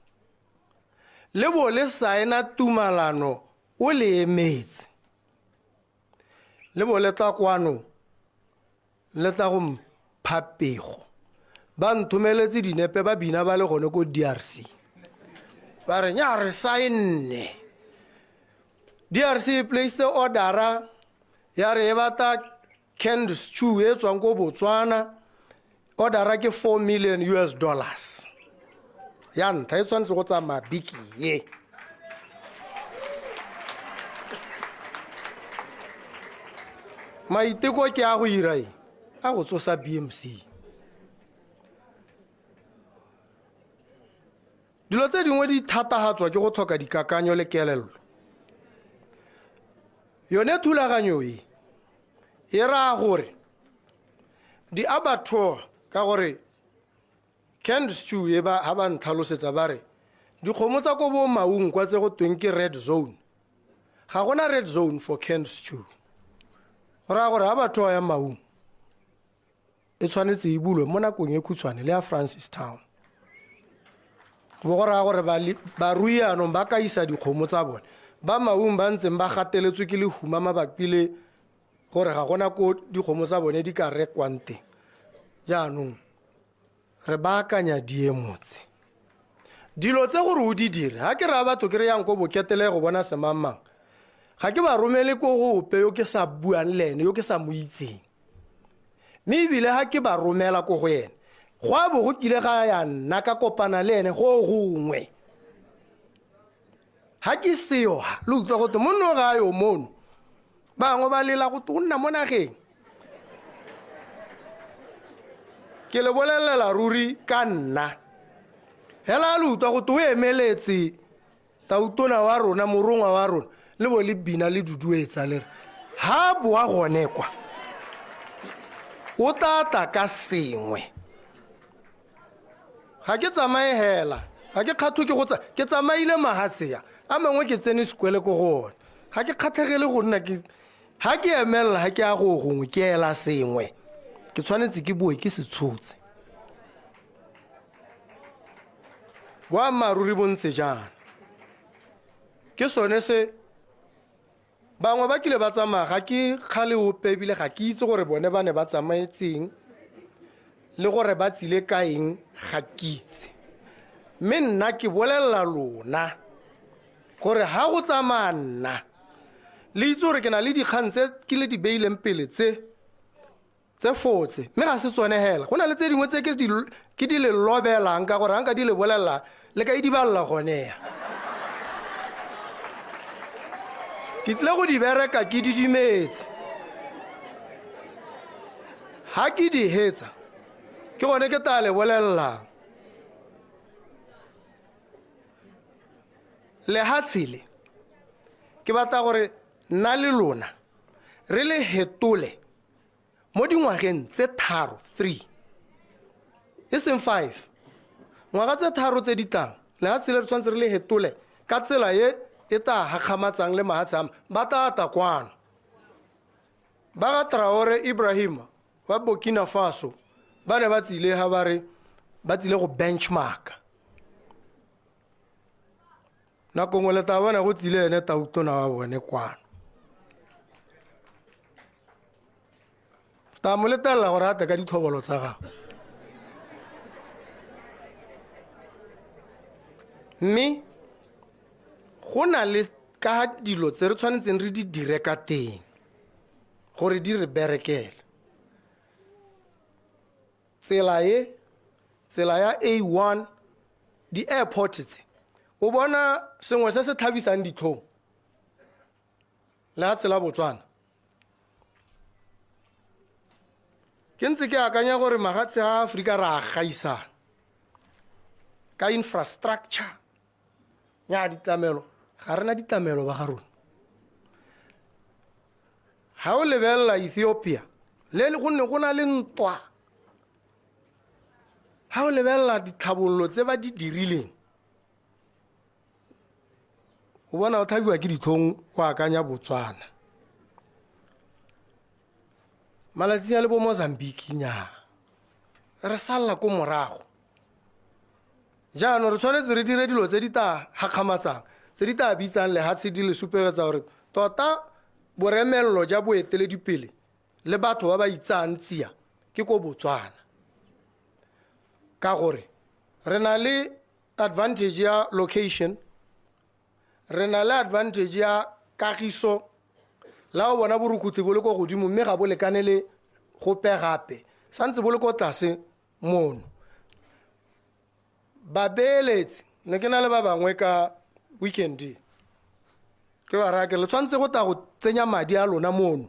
le bo le saena tumalano o le emetse. Le bo le tla kwano le tla go mpha pego. Ba nthomeletse dinepe ba bina ba le gone ko DRC. Ba re nya re saenne. DRC e place order ya re e batla canned stew e tswang ko Botswana. Order ke four million US dollars. Ya ntlha e tshwanetse go tsamaya biki ye. Maiteko ke a go ira eng? A go tsosa BMC. Dilo tse dingwe di thatahatswa ke go tlhoka dikakanyo le kelello. Yone thulaganyo e e raya gore di-abattoir, ka gore canned stew e ba ha ba ntlhalosetsa ba re dikgomo tsa ko bo Maung kwa tse go tweng ke red zone. Ga gona red zone for canned stew. Go raya gore abattoir ya Maung e tshwanetse e bulwe mo nakong e khutshwane le ya Francistown. Go bo go raya gore barui jaanong ba ka isa dikgomo tsa bone. Ba Maung ba ntseng ba gateletswe ke lehuma mabapi le gore ga gona ko dikgomo tsa bone di ka rekwang teng. Jaanong re baakanya diemo tse. Dilo tse gore o di dire, ha ke raya batho ke re yang ko Boketele go bona semangmang, ga ke ba romele ko go ope yo ke sa buang le ene, yo ke sa mo itseng. Mme ebile ha ke ba romela ko go ene, go a bo go kile ga ya nna ka kopana le ene go gongwe. Ha ke seo ha, le utlwa gote monno ga a yo mono. Bangwe ba lela gote o nna mo nageng. Ke le bolelela ruri ka nna. Hela le utlwa gote o emeletse tautona wa rona, morongwa wa rona, le bo le bina le duduetsa le re ha boa gone kwa o tla tla ka sengwe. Ga ke tsamaye hela, ga ke kgathwe ke go tsa, ke tsamaile mahatshe a mangwe ke tsene sekwele ko go one. Ga ke kgatlhegele go nna ke, ha ke emelela, ha ke ya go gongwe ke ela sengwe, ke tshwanetse ke boe ke se tshotse. Boammaaruri bo ntse jaana. Ke sone se bangwe ba kile ba tsamaya, ga ke kgale ope ebile ga ke itse gore bone ba ne ba tsamaetseng le gore ba tsile ka eng, ga ke itse. Mme nna ke bolelela lona gore ha go tsamaya nna, le itse gore ke na le dikgang tse ke le di beileng pele tse fotse, mme ga se tsone hela. Go na le tse dingwe tse ke di le lobelang ka gore ha nka di le bolelela le ka e di balla gone ya. Ke tlile go di bereka ke didimetse. Ha ke di hetsa, ke gone ke tla le bolelelang. Lehatshe le, ke batla gore nna le lona re le hetole mo dingwageng tse tharo, 3, e seng 5. Ngwaga tse tharo tse di tlang, lehatshe le re tshwanetse re le hetole ka tsela e e tla hakgamatsang le mahatshe a ba tla tla kwano. Ba ga Traore Ibrahim wa Burkina Faso Ba ne ba tsile ha ba re ba tsile go benchmark. Nako nngwe le tla bona go tsile ene tautona wa bone kwano. Ta mo letella gore a tle ka dithobolo tsa gagwe. Mme go na le ka dilo tse re tshwanetseng re di dire ka teng gore di re berekele. Tsela e, tsela ya A1, di-airport tse, o bona sengwe se se tlhabisang ditlhong le ha tsela Botswana. Ke ntse ke akanya gore mafatshe a Aforika re a gaisana ka infrastructure ya ditlamelo, ga rena ditlamelo ba ga rona. Ha o lebelela Ethiopia, le go ne go na le ntwa. Ha o lebelela ditlhabololo tse ba di dirileng, o bona o tlhabiwa ke ditlhong go akanya Botswana. Malatsi a le bo Mozambique nnyaa, re salla ko morago. Jaanong re tshwanetse re dire dilo tse di tla gakgamatsang, tse di tla bitsang lehatshe di le supegetsa gore tota boremello ja boeteledipele le batho ba ba itsang tsia ke ko Botswana. Ka gore re na le advantage ya location, re na le advantage ya kagiso, la o bona borukgutlhi bo le ko godimo mme ga bo lekane le gope gape, santse bo le ko tlase mono. Babeeletsi, ne ke na le ba bangwe ka weekend, ke ba raya ke re le tshwanetse go tla go tsenya madi a lona mono,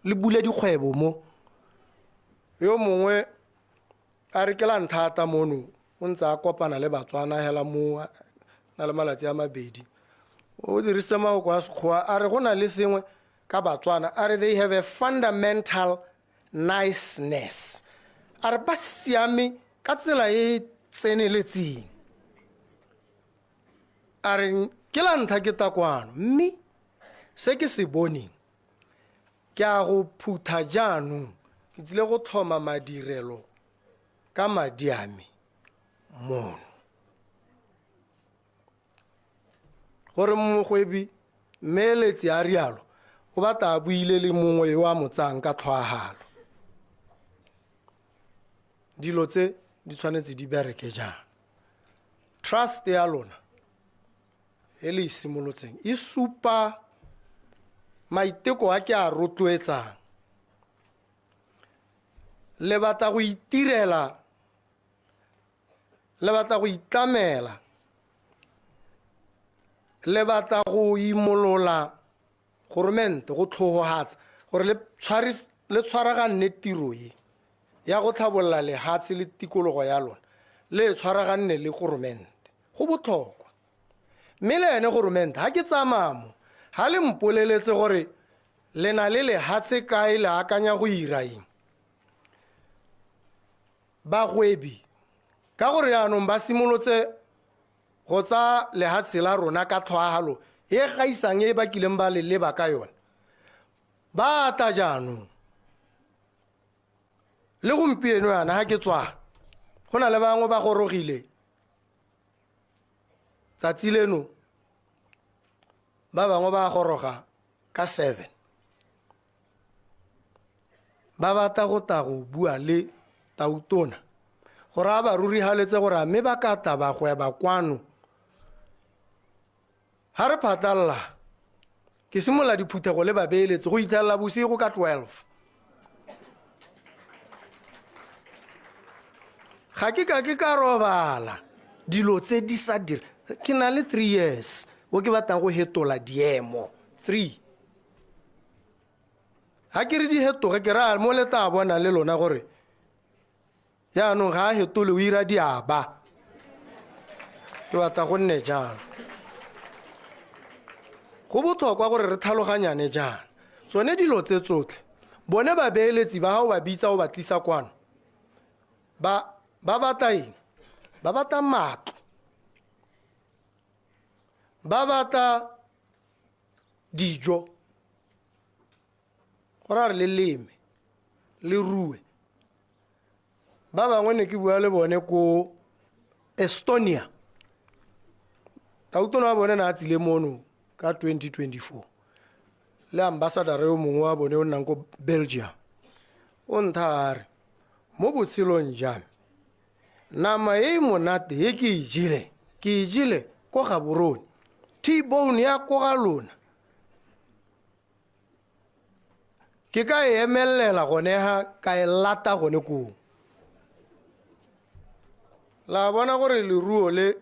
le bule dikgwebo mo. Yo mongwe a re ke la nthata mono, o ntse a kopana le Batswana hela mo, na le malatsi a mabedi. O dirisitse mafoko a Sekgowa, a re go na le sengwe ka Batswana, a re they have a fundamental niceness. A re ba siame ka tsela e tseneletseng. A re ke la ntlha ke tla kwano, mme se ke se boneng ke a go phutha jaanong, ke tlile go tlhoma madirelo ka madi a me mono. Gore mogwebi mmeeletsi a rialo, o batla a buile le mongwe yo a mo tsayang ka tlhoahalo. Dilo tse di tshwanetse di bereke jang. Trust ya lona e le e simolotseng e supa maiteko a ke a rotloetsang. Le batla go itirela, le batla go itlamela, le batla go imolola goromente, go tlhogohatsa gore le tshwaraganne tiro e ya go tlhabolola lehatshe le tikologo ya lona, le tshwaraganne le goromente. Go botlhokwa. Mme le ene goromente, ha ke tsamaya mo, ha le mpoleletse gore le na le lehatshe kae, le akanya go ira eng. Bagwebi, ka gore jaanong ba simolotse go tsaya lehatshe la rona ka tlhoahalo e gaisang e ba kileng ba le leba ka yone, ba tla jaanong. Le gompieno yana ha ke tswa, go na le bangwe ba gorogile tsatsi leno, ba bangwe ba goroga ka 7. Ba batla go tla go bua le tautona gore a ba rurihaletse gore a mme ba ka tla ba gweba kwano. Ha re phatalla, ke simolola diphuthego le babeeletsi go itlhelela bosigo ka 12. Ga ke ka ke ka robala dilo tse di sa dire. Ke na le 3 years o ke batlang go hetola diemo. 3. Ha ke re di hetoge, ke raya mo le tla bona le lona gore jaanong ga a hetole, o ira diaba. Ke batla go nne jalo. Go botlhokwa gore re tlhaloganyane jaana. Tsone dilo tse tsotlhe, bone babeeletsi ba gago ba bitsa o ba tlisa kwano, ba batla eng? Ba batla matlo, ba batla dijo, gore a re le leme, le rue. Ba bangwe ne ke bua le bone ko Estonia. Tautona wa bone ne a tsile mono ka 2024 le ambassador yo mongwe wa bone o nnang ko Belgium. O ntha a re mo botshelong jame nama e e monate e ke e jele, ke e jele ko Gaborone, T-bone ya ko ga lona ke ka e emelela gone ha ka e lata gone koo. La bona gore leruo le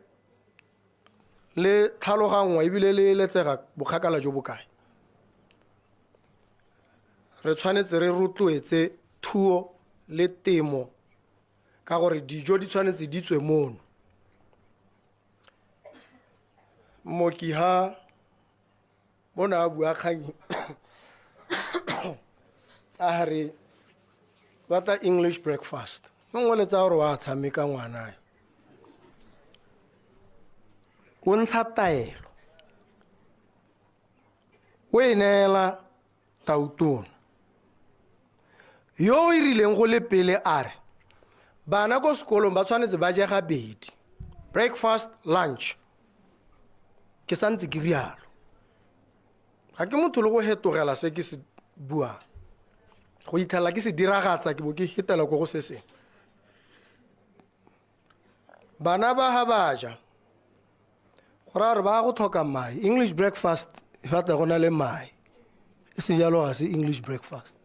le tlhaloganngwa ebile le eletsega bokgakala jo bokae. Re tshwanetse re rotloetse thuo le temo ka gore dijo di tshwanetse di tswe mono. Mooki ha bona a bua kgang a re batla English breakfast. Mongwe le tsa gore wa tshameka ngwana. O ntsha taelo. O e neela tautona. Yo o irileng go le pele a re bana ko sekolong ba tshwanetse ba je gabedi, breakfast, lunch. Ke santse ke rialo. Ga ke motho le go hetogela se ke se buang. Go itlhela ke se diragatsa ke bo ke hetela ko go se sengwe. Bana ba ha ba ja, go raya gore ba go tlhoka mae. English breakfast e batla go na le mae. E seng jalo ga se English breakfast.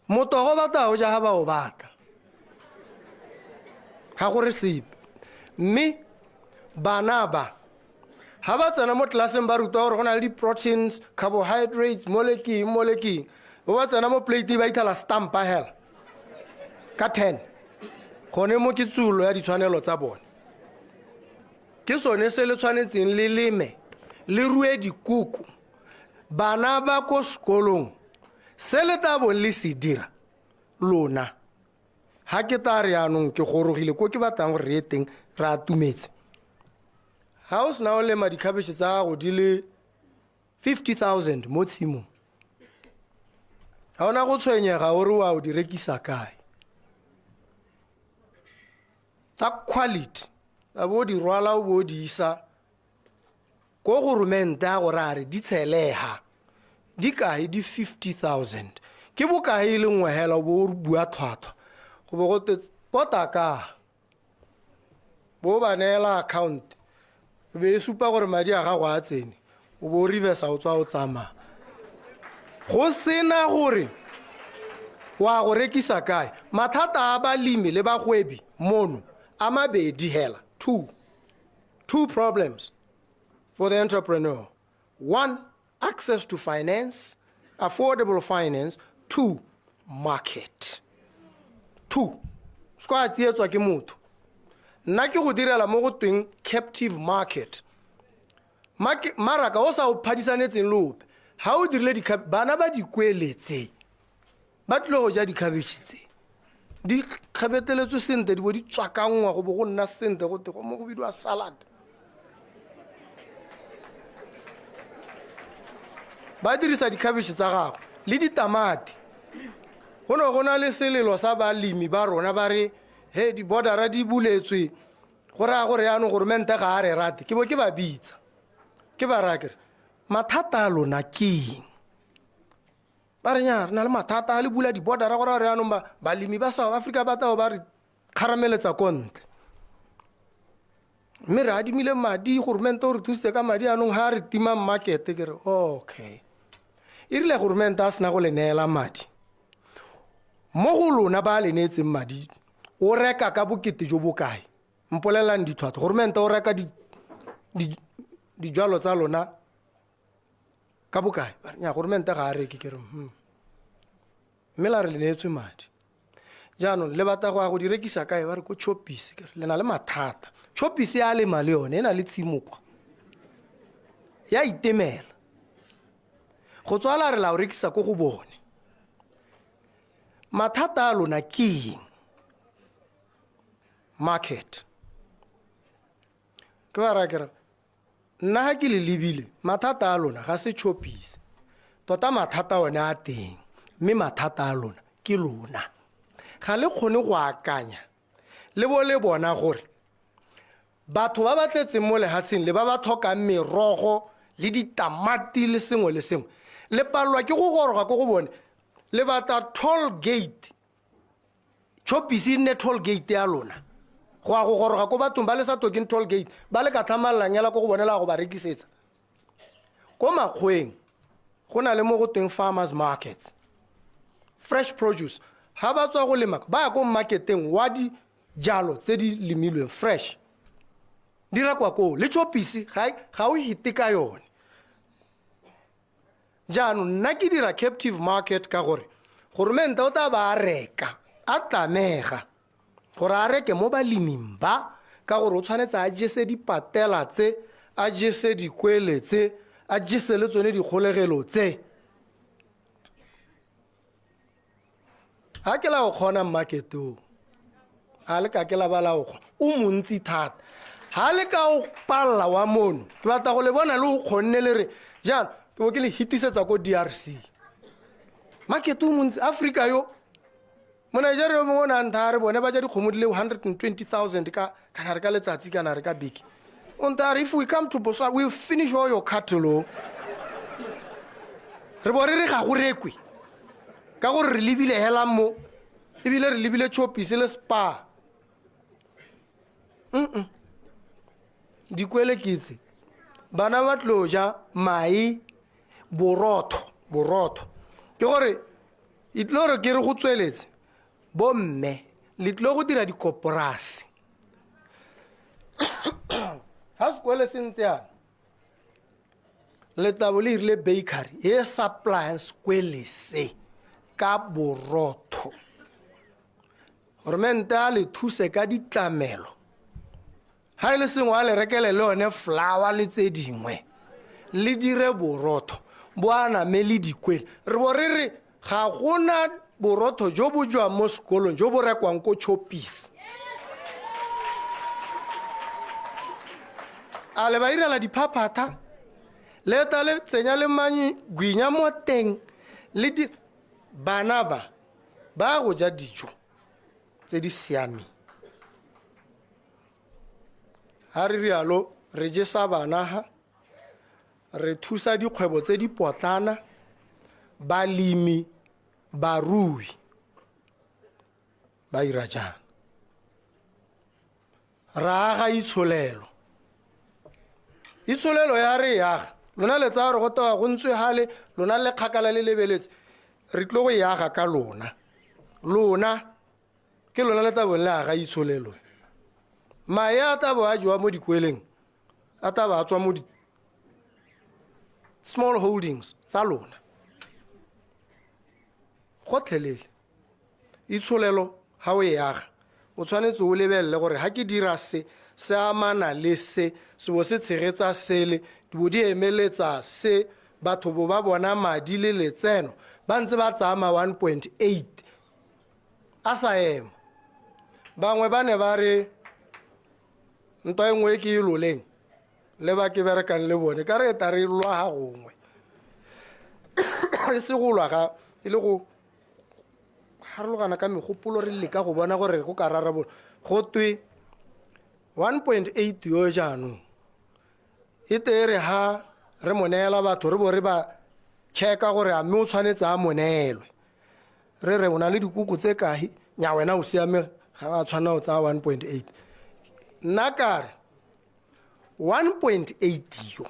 Motogo batla o ja ha ba o batla. Ga gore sepe. Mme bana ba ha ba tsena mo tlelaseng ba rutwa gore go na le di-proteins, carbohydrates, mo le keng, mo le keng. Bo ba tsena mo plate ba itlhela stampa hela ka 10. Gone mo ke tsulo ya ditshwanelo tsa bone. Ke sone se le tshwanetseng le leme, le rue dikoko. Bana ba ko sekolong se le tla bong le se dira lona. Ha ke tla re yaanong ke gorogile ko ke batlang gore re ye teng, re atumetse. Ha o sena o lema dikhabetšhe tsa gago di le 50,000 mo tshimong, ga ona go tshwenyega o re wa o di rekisa kae. Tsa quality a bo di rwala o bo di isa ko goromente a gore a re di tshelega di kae, di 50,000. Ke bokae e le nngwe hela o bo o bua tlhwatlhwa go bo go te pota ka bo ba neela account e be e supa gore madi a gago a tsene, o bo o reversa o tswa o tsamaya. Go sena gore wa go rekisa kae. Mathata a balemi le bagwebi mono a mabedi hela, two. Two problems for the entrepreneur. One, access to finance, affordable finance. Two, market. Two, se kwa tsietswa ke motho. Nna ke go direla mo go tweng captive market. Maraka o sa o phadisanetseng le ope. Ha o dirile bana ba di kweletse, ba tlile go ja dikhabetšhe tse. Di kgabeteletswe sentle, di bo di tswakanngwa go bo go nna sentle, go te go mo go bidiwa salad. Ba dirisa dikhabetšhe tsa gago le ditamati. Go ne go na le selelo sa balemi ba rona ba re he di-bordera di buletswe, go raya gore yaanong goromente ga a re rate. Ke bo ke ba bitsa, ke ba raya ke re mathata a lona ke eng? Ba re nya re na le mathata a le bula di-bordera, go raya gore yaanong balemi ba South Africa ba tla ba re kgarameletsa ko ntle. Mme re adimile madi, goromente o re thusitse ka madi, yaanong ha re tima market. Ke re okay. E rile goromente a sena go le neela madi, mo go lona ba le neetseng madi, o reka ka bokete jo bokae? Mpolelang ditlhwatlhwa. Goromente o reka dijalo tsa lona ka bokae? Ba re nya goromente ga a reke. Ke re Mme la re le neetswe madi, jaanong le batla go ya go di rekisa kae? Ba re ko Choppies. Ke re le na le mathata. Choppies ya lema le yone, e na le tshimo kwa, ya itemela. Go tswala re la o rekisa ko go bone. Mathata a lona ke eng? Market. Ke ba raya ke re nna ha ke le lebile, mathata a lona ga se Choppies. Tota mathata one a teng, mme mathata a lona ke lona. Ga le kgone go akanya le bo le bona gore batho ba ba tletseng mo lehatsheng le ba ba tlhokang merogo le ditamati le sengwe le sengwe le palelwa ke go goroga ko go bone. Le batla toll gate, Choppies e nne toll gate ya lona go ya go goroga ko bathong ba le sa tokeng toll gate, ba le ka tlhamallang ela ko go bone la go ba rekisetsa. Ko makgweng go na le mo go teng farmers markets, fresh produce. Ha ba tswa go lema ba ya ko marketeng wa dijalo tse di lemilweng fresh, di rekwa koo. Le Choppies ga o hite ka yone. Jaanong nna ke dira captive market ka gore goromente o tla ba a reka, a tlamega gore a reke mo baleming ba, ka gore o tshwanetse a jese dipatela tse, a jese dikwele tse, a jese le tsone dikgolegelo tse. Ha ke la o kgona market o, ha le ka ke la ba la o kgona, o montsi thata. Ha le ka o palla wa mono, ke batla go le bona le o kgonne le re jaanong ke bo ke le hitisetsa ko DRC. Market o montsi Africa yo. Mo Nigeria mongwe o ne a ntha a re bone ba ja dikgomo di le 120,000 ka kana re ka letsatsi kana re ka beke. O ntha a re if we come to Botswana we will finish all your cattle o. Re bo re re ga go rekwe ka gore re lebile hela mo, ebile re lebile Choppies le Spar. Dikwele ke tse, bana ba tlo ja mae, borotho, borotho. Ke gore e tlo re ke re go tsweletse bomme le tlo go dira dikoporasi. Ha sekole se ntse yana, le tla bo le irile bakery e supplyang sekwele se ka borotho. Goromente a le thuse ka ditlamelo, ha e le sengwe a le rekele le yone flour le tse dingwe, le dire borotho bo aname le dikwele. Re bo re re ga gona borotho jo bo jwang mo sekolong jo bo rekwang ko Choppies. A le ba irela diphaphatha, le ta le tsenya le mangwinya mo teng, le di bana ba ba go ja dijo tse di siameng. Ha re rialo re jesa bana ha, re thusa dikgwebo tse di potlana, balemi, barui ba ira jang. Ra aga itsholelo. Itsholelo ya re e aga, lona le tsaya gore go tewa go ntswe gale, lona le kgakala le lebeletse, re tlo go e aga ka lona. Lona ke lona le tla bong le aga itsholelo. Mae a tla bo a jewa mo dikweleng, a tla ba a tswa mo di small holdings tsa lona. Gotlhelele itsholelo ha o e aga, o tshwanetse o lebelele gore ha ke dira se, se amana le se, se bo se tshegetsa sele, di bo di emeletsa se, batho bo ba bona madi le letseno, ba ntse ba tsaya ma 1.8 a sa ema. Bangwe ba ne ba re ntwa e nngwe e ke e loleng le ba ke berekang le bone, ka re e tla re lwa ga gongwe. E se go lwa ga, e le go harologana ka megopolo, re leka go bona gore go ka rarabolola. Go twe 1.8 yo jaanong e te re ha re mo neela batho, re bo re ba checka gore a mme o tshwanetse a mo neelwe. Re re o na le dikoko tse kae, nya wena o siame, ga ba tshwana o tsaya 1.8. Nna ka re 1.8 yo,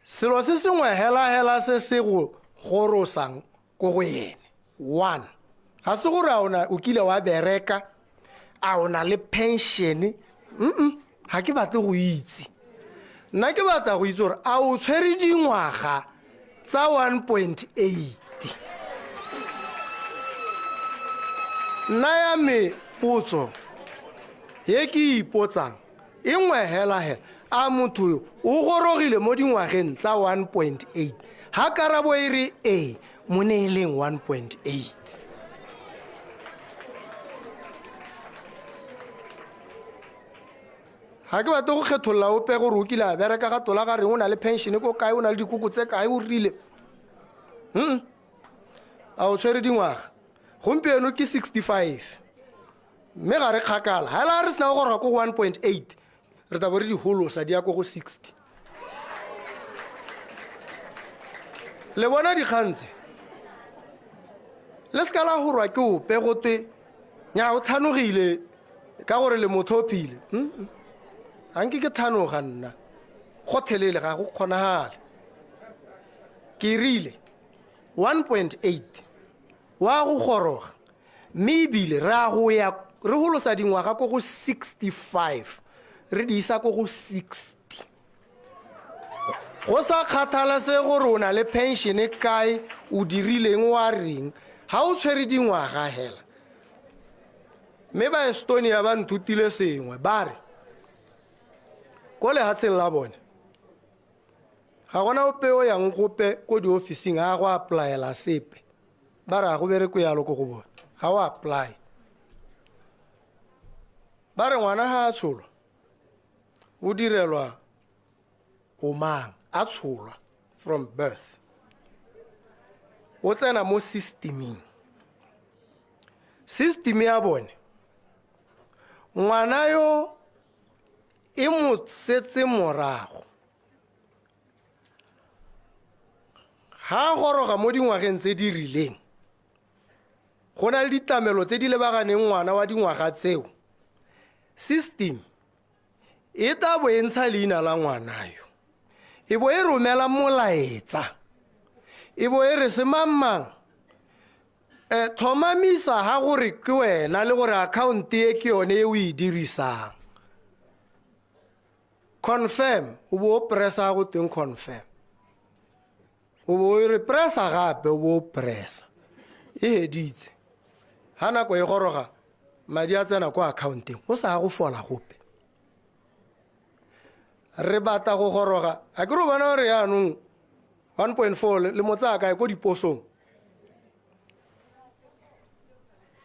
selo se sengwe hela hela se se go gorosang ko go ene, one, ga se gore a o kile wa bereka, a o na le pension, ga ke batle go itse. Nna ke batla go itse gore a o tshwere dingwaga tsa 1.8. Nna ya me potso e ke ipotsang e nngwe hela hela, a motho yo o gorogile mo dingwageng tsa 1.8? Ha karabo e re ee, mo neeleng 1.8. Ga ke batle go kgetholola ope gore o kile a bereka ga tola ga reng, o na le pension ko kae, o na le dikoko tse kae, o rile. A o tshwere dingwaga? Gompieno ke 65, mme ga re kgakala. Ga la re sena go goroga ko 1.8, re tla bo re di holosa di ya ko go 60. Le bona dikgang tse, le seka la gorwa ke ope gote nya o tlhanogile ka gore le motho o phile. Ga nke ke tlhanoga nna gothelele, ga go kgonagale. Ke rile 1.8 wa go goroga, mme ebile re a go ya re holosa dingwaga ko go 65, re di isa ko go 60. Go sa kgathalesege gore o na le pension kae, o dirileng wa reng, ga o tshwere dingwaga hela. Mme ba Estonia ba nthutile sengwe, ba re ko lehatsheng la bone ga gona ope o yang gope ko diofising a go applyela sepe. Ba re ga go bereko yalo ko go bone, ga o apply. Ba re ngwana ga a tsholwa o direlwa o mang, a tsholwa from birth, o tsena mo systeming. System ya bone, ngwana yo e mo setse morago. Ha goroga mo dingwageng tse di rileng, go na le ditlamelo tse di lebaganeng ngwana wa dingwaga tseo. System e tla bo e ntsha leina la ngwana yo, e bo e romela molaetsa, e bo e re semangmang, tlhomamisa ha gore ke wena le gore account e ke yone e o e dirisang. Confirm, o bo o pressa go teng confirm, o bo o re pressa gape, o bo o pressa, e heditse. Ha nako e goroga, madi a tsena kwa accounteng, o sa go fola gope. Re batla go goroga, a ke re o bona gore jaanong 1.4 le mo tsaya kae ko diposong.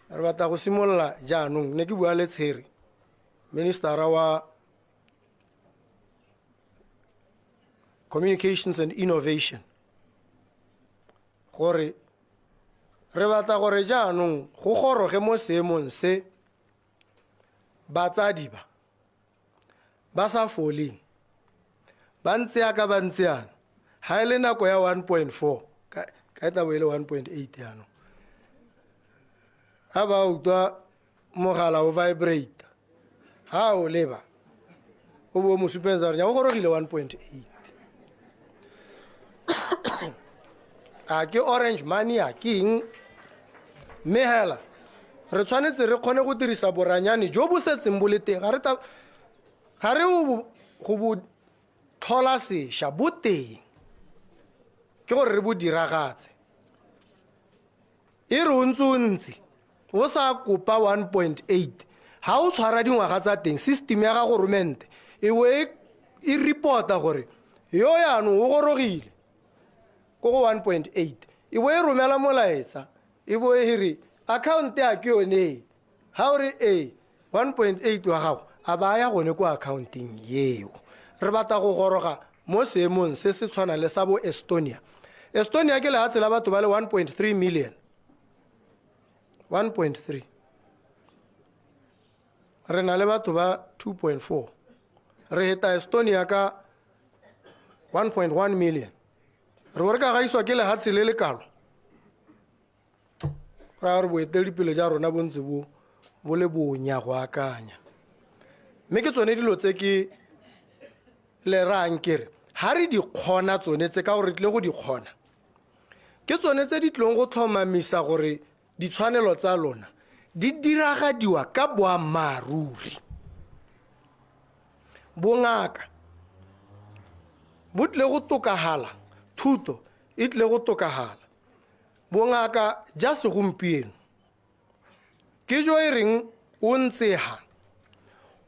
Re batla go simolola jaanong, ne ke bua le Tshere, ministera wa Communications and Innovation, gore re batla gore jaanong go goroge mo seemong se batsadi ba ba sa foleng ba ntse yaka ba ntse yana. Ha e le nako ya 1.4, ka e tla bo e le 1.8 jaanong. Ha ba utlwa mogala o vibrate, ha o leba o bo mo supenza gore nya o gorogile 1.8. A ke Orange Money, a ke eng? Mme hela re tshwanetse re kgone go dirisa boranyane jo bo setseng bo le teng. Ga re go bo tlhola sešwa, bo teng, ke gore re bo diragatse. E re o ntse o ntse o sa kopa 1.8, ha o tshwara dingwaga tsa teng, system ya gago romente e bo e reporta gore yo yaanong o gorogile ko go 1.8, e bo e romela molaetsa, e bo e re account ya ke yone e. Ha o re e 1.8 wa gago a ba ya gone ko accounteng eo. Re batla go goroga mo seemong se se tshwanang le sa bo Estonia. Estonia ke lehatshe la batho ba le 1.3 million. 1.3. Re na le batho ba 2.4. Re heta Estonia ka 1.1 million. Re bo re ka gaiswa ke lehatshe le le kalo. Ra re boeteledipele ja rona bo ntse bo le bonya go akanya. Mme ke tsone dilo tse ke le rayang ke re ha re di kgona tsone tse, ka gore re tlile go di kgona, ke tsone tse di tlileng go tlhomamisa gore ditshwanelo tsa lona di diragadiwa ka boammaaruri. Bongaka bo tlile go tokagala, thuto e tlile go tokagala. Bongaka ja segompieno ke jo e reng o ntse ha,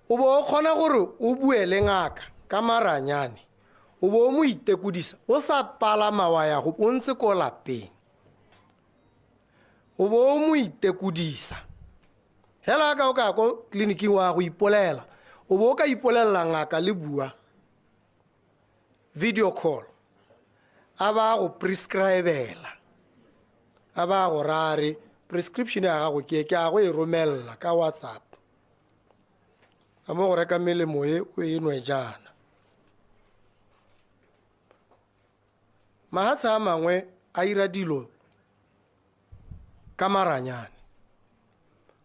o bo o kgona gore o bue le ngaka ka maranyane, o bo o mo itekodisa o sa palama wa ya go o ntse ko lapeng, o bo o mo itekodisa. Hela ka o ka ko tleliniking wa go ipolela, o bo o ka ipolelela ngaka le bua video call, a ba go prescribela, a ba go rare Prescription ya gago ke ke a go e romelela ka WhatsApp. Ka mo go reka melemo e o e nwe jaana. Mahatshe a mangwe a ira dilo ka maranyane.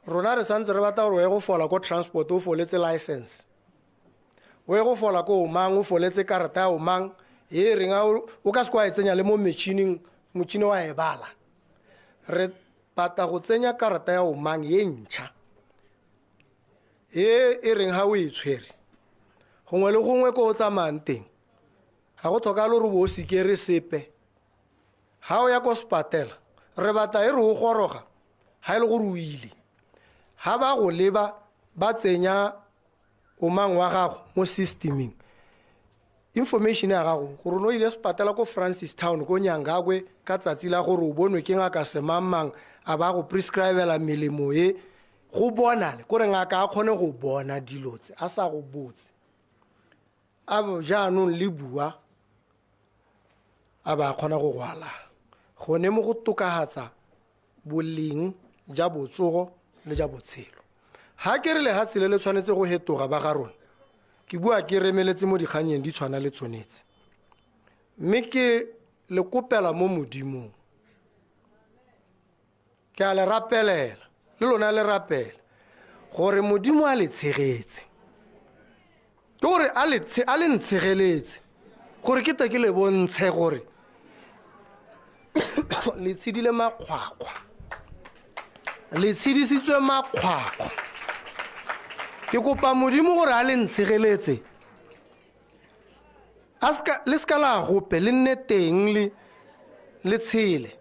Rona re santse re batla gore o ye go fola ko transport o foletse license. O ye go fola ko omang o foletse karata ya omang e reng o ka se kwa e tsenya le mo metšhining, motšhini wa e bala. Re batla go tsenya karata ya omang e ntšha e e reng ha o e tshwere gongwe le gongwe ko o tsamayang teng ga go tlhokagale gore o bo o sikere sepe. Ha o ya ko sepatela re batla e re o goroga ha e le gore o ile, ha ba go leba ba tsenya omang wa gago mo systeming, information ya gago gore o ne o ile sepatela ko Francistown ko Nyangakwe ka tsatsi la gore o bonwe ke ngaka semangmang a ba go prescribela melemo e, go bonale kore ngaka a kgone go bona dilo tse a sa go botse. A bo jaanong le bua a ba kgona go go alafa. Gone mo go tokafatsa boleng ja botsogo le ja botshelo. Ha ke re lehatshe le le tshwanetse go hetoga ba ga rona, ke bua ke remeletse mo dikganyeng di tshwana le tsonetse. Mme ke le kopela mo Modimong. Ke a le rapelela, le lona le rapela gore Modimo a le tshegetse. Ke gore a le a le ntshegeletse gore ke tle ke le bontshe gore le tshedile makgwakgwa, le tshedisitswe makgwakgwa. Ke kopa Modimo gore a le ntshegeletse, a seka, le seka la gope, le nne teng le le tshele.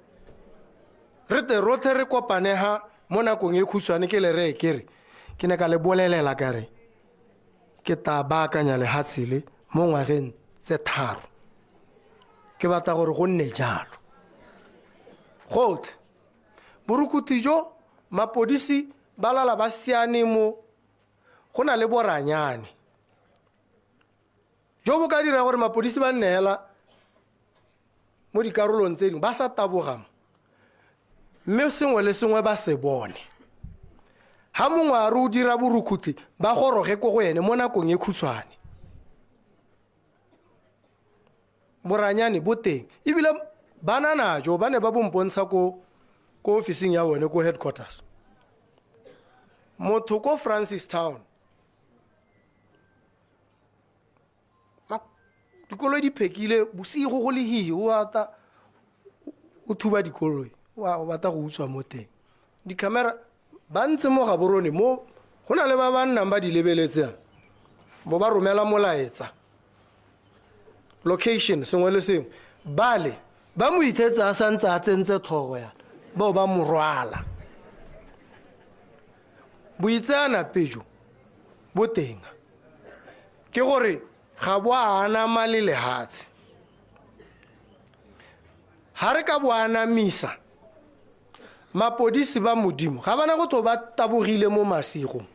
Re tle rotlhe re kopane ha mo nakong e khutshwane. Ke le reye ke re ke ne ka le bolelela ka re ke tla baakanya lehatshe le mo ngwageng tse 3. Ke batla gore go nne jalo gotlhe. Borukuthi jo mapodisi ba lala ba siane mo go na le boranyane jo bo ka dira gore mapodisi ba nne hela mo dikarolong tse dingwe ba sa taboga mo, mme sengwe le sengwe ba se bone. Ha mongwe a re o dira borukhutlhi ba goroge ko go ene mo nakong e khutshwane. Boranyane bo teng ebile ba na najo, ba ne ba bompontsha ko ofising ya bone ko headquarters. Motho ko Francistown, dikoloi di phekile bosigo go le hihi, o ata o thuba dikoloi, o batla go utswa mo teng. Di-camera ba ntse mo Gaborone mo go na le ba ba nnang ba di lebeletse, bo ba romela molaetsa location sengwe le sengwe, bale ba mo ithetse a santse a tsentse tlhogo yana, bao ba mo rwala. Boitseanape jo bo teng ke gore ga bo a anama le lehatshe. Ha re ka bo anamisa, mapodisi ba Modimo ga bana go tlo ba tabogile mo masigong,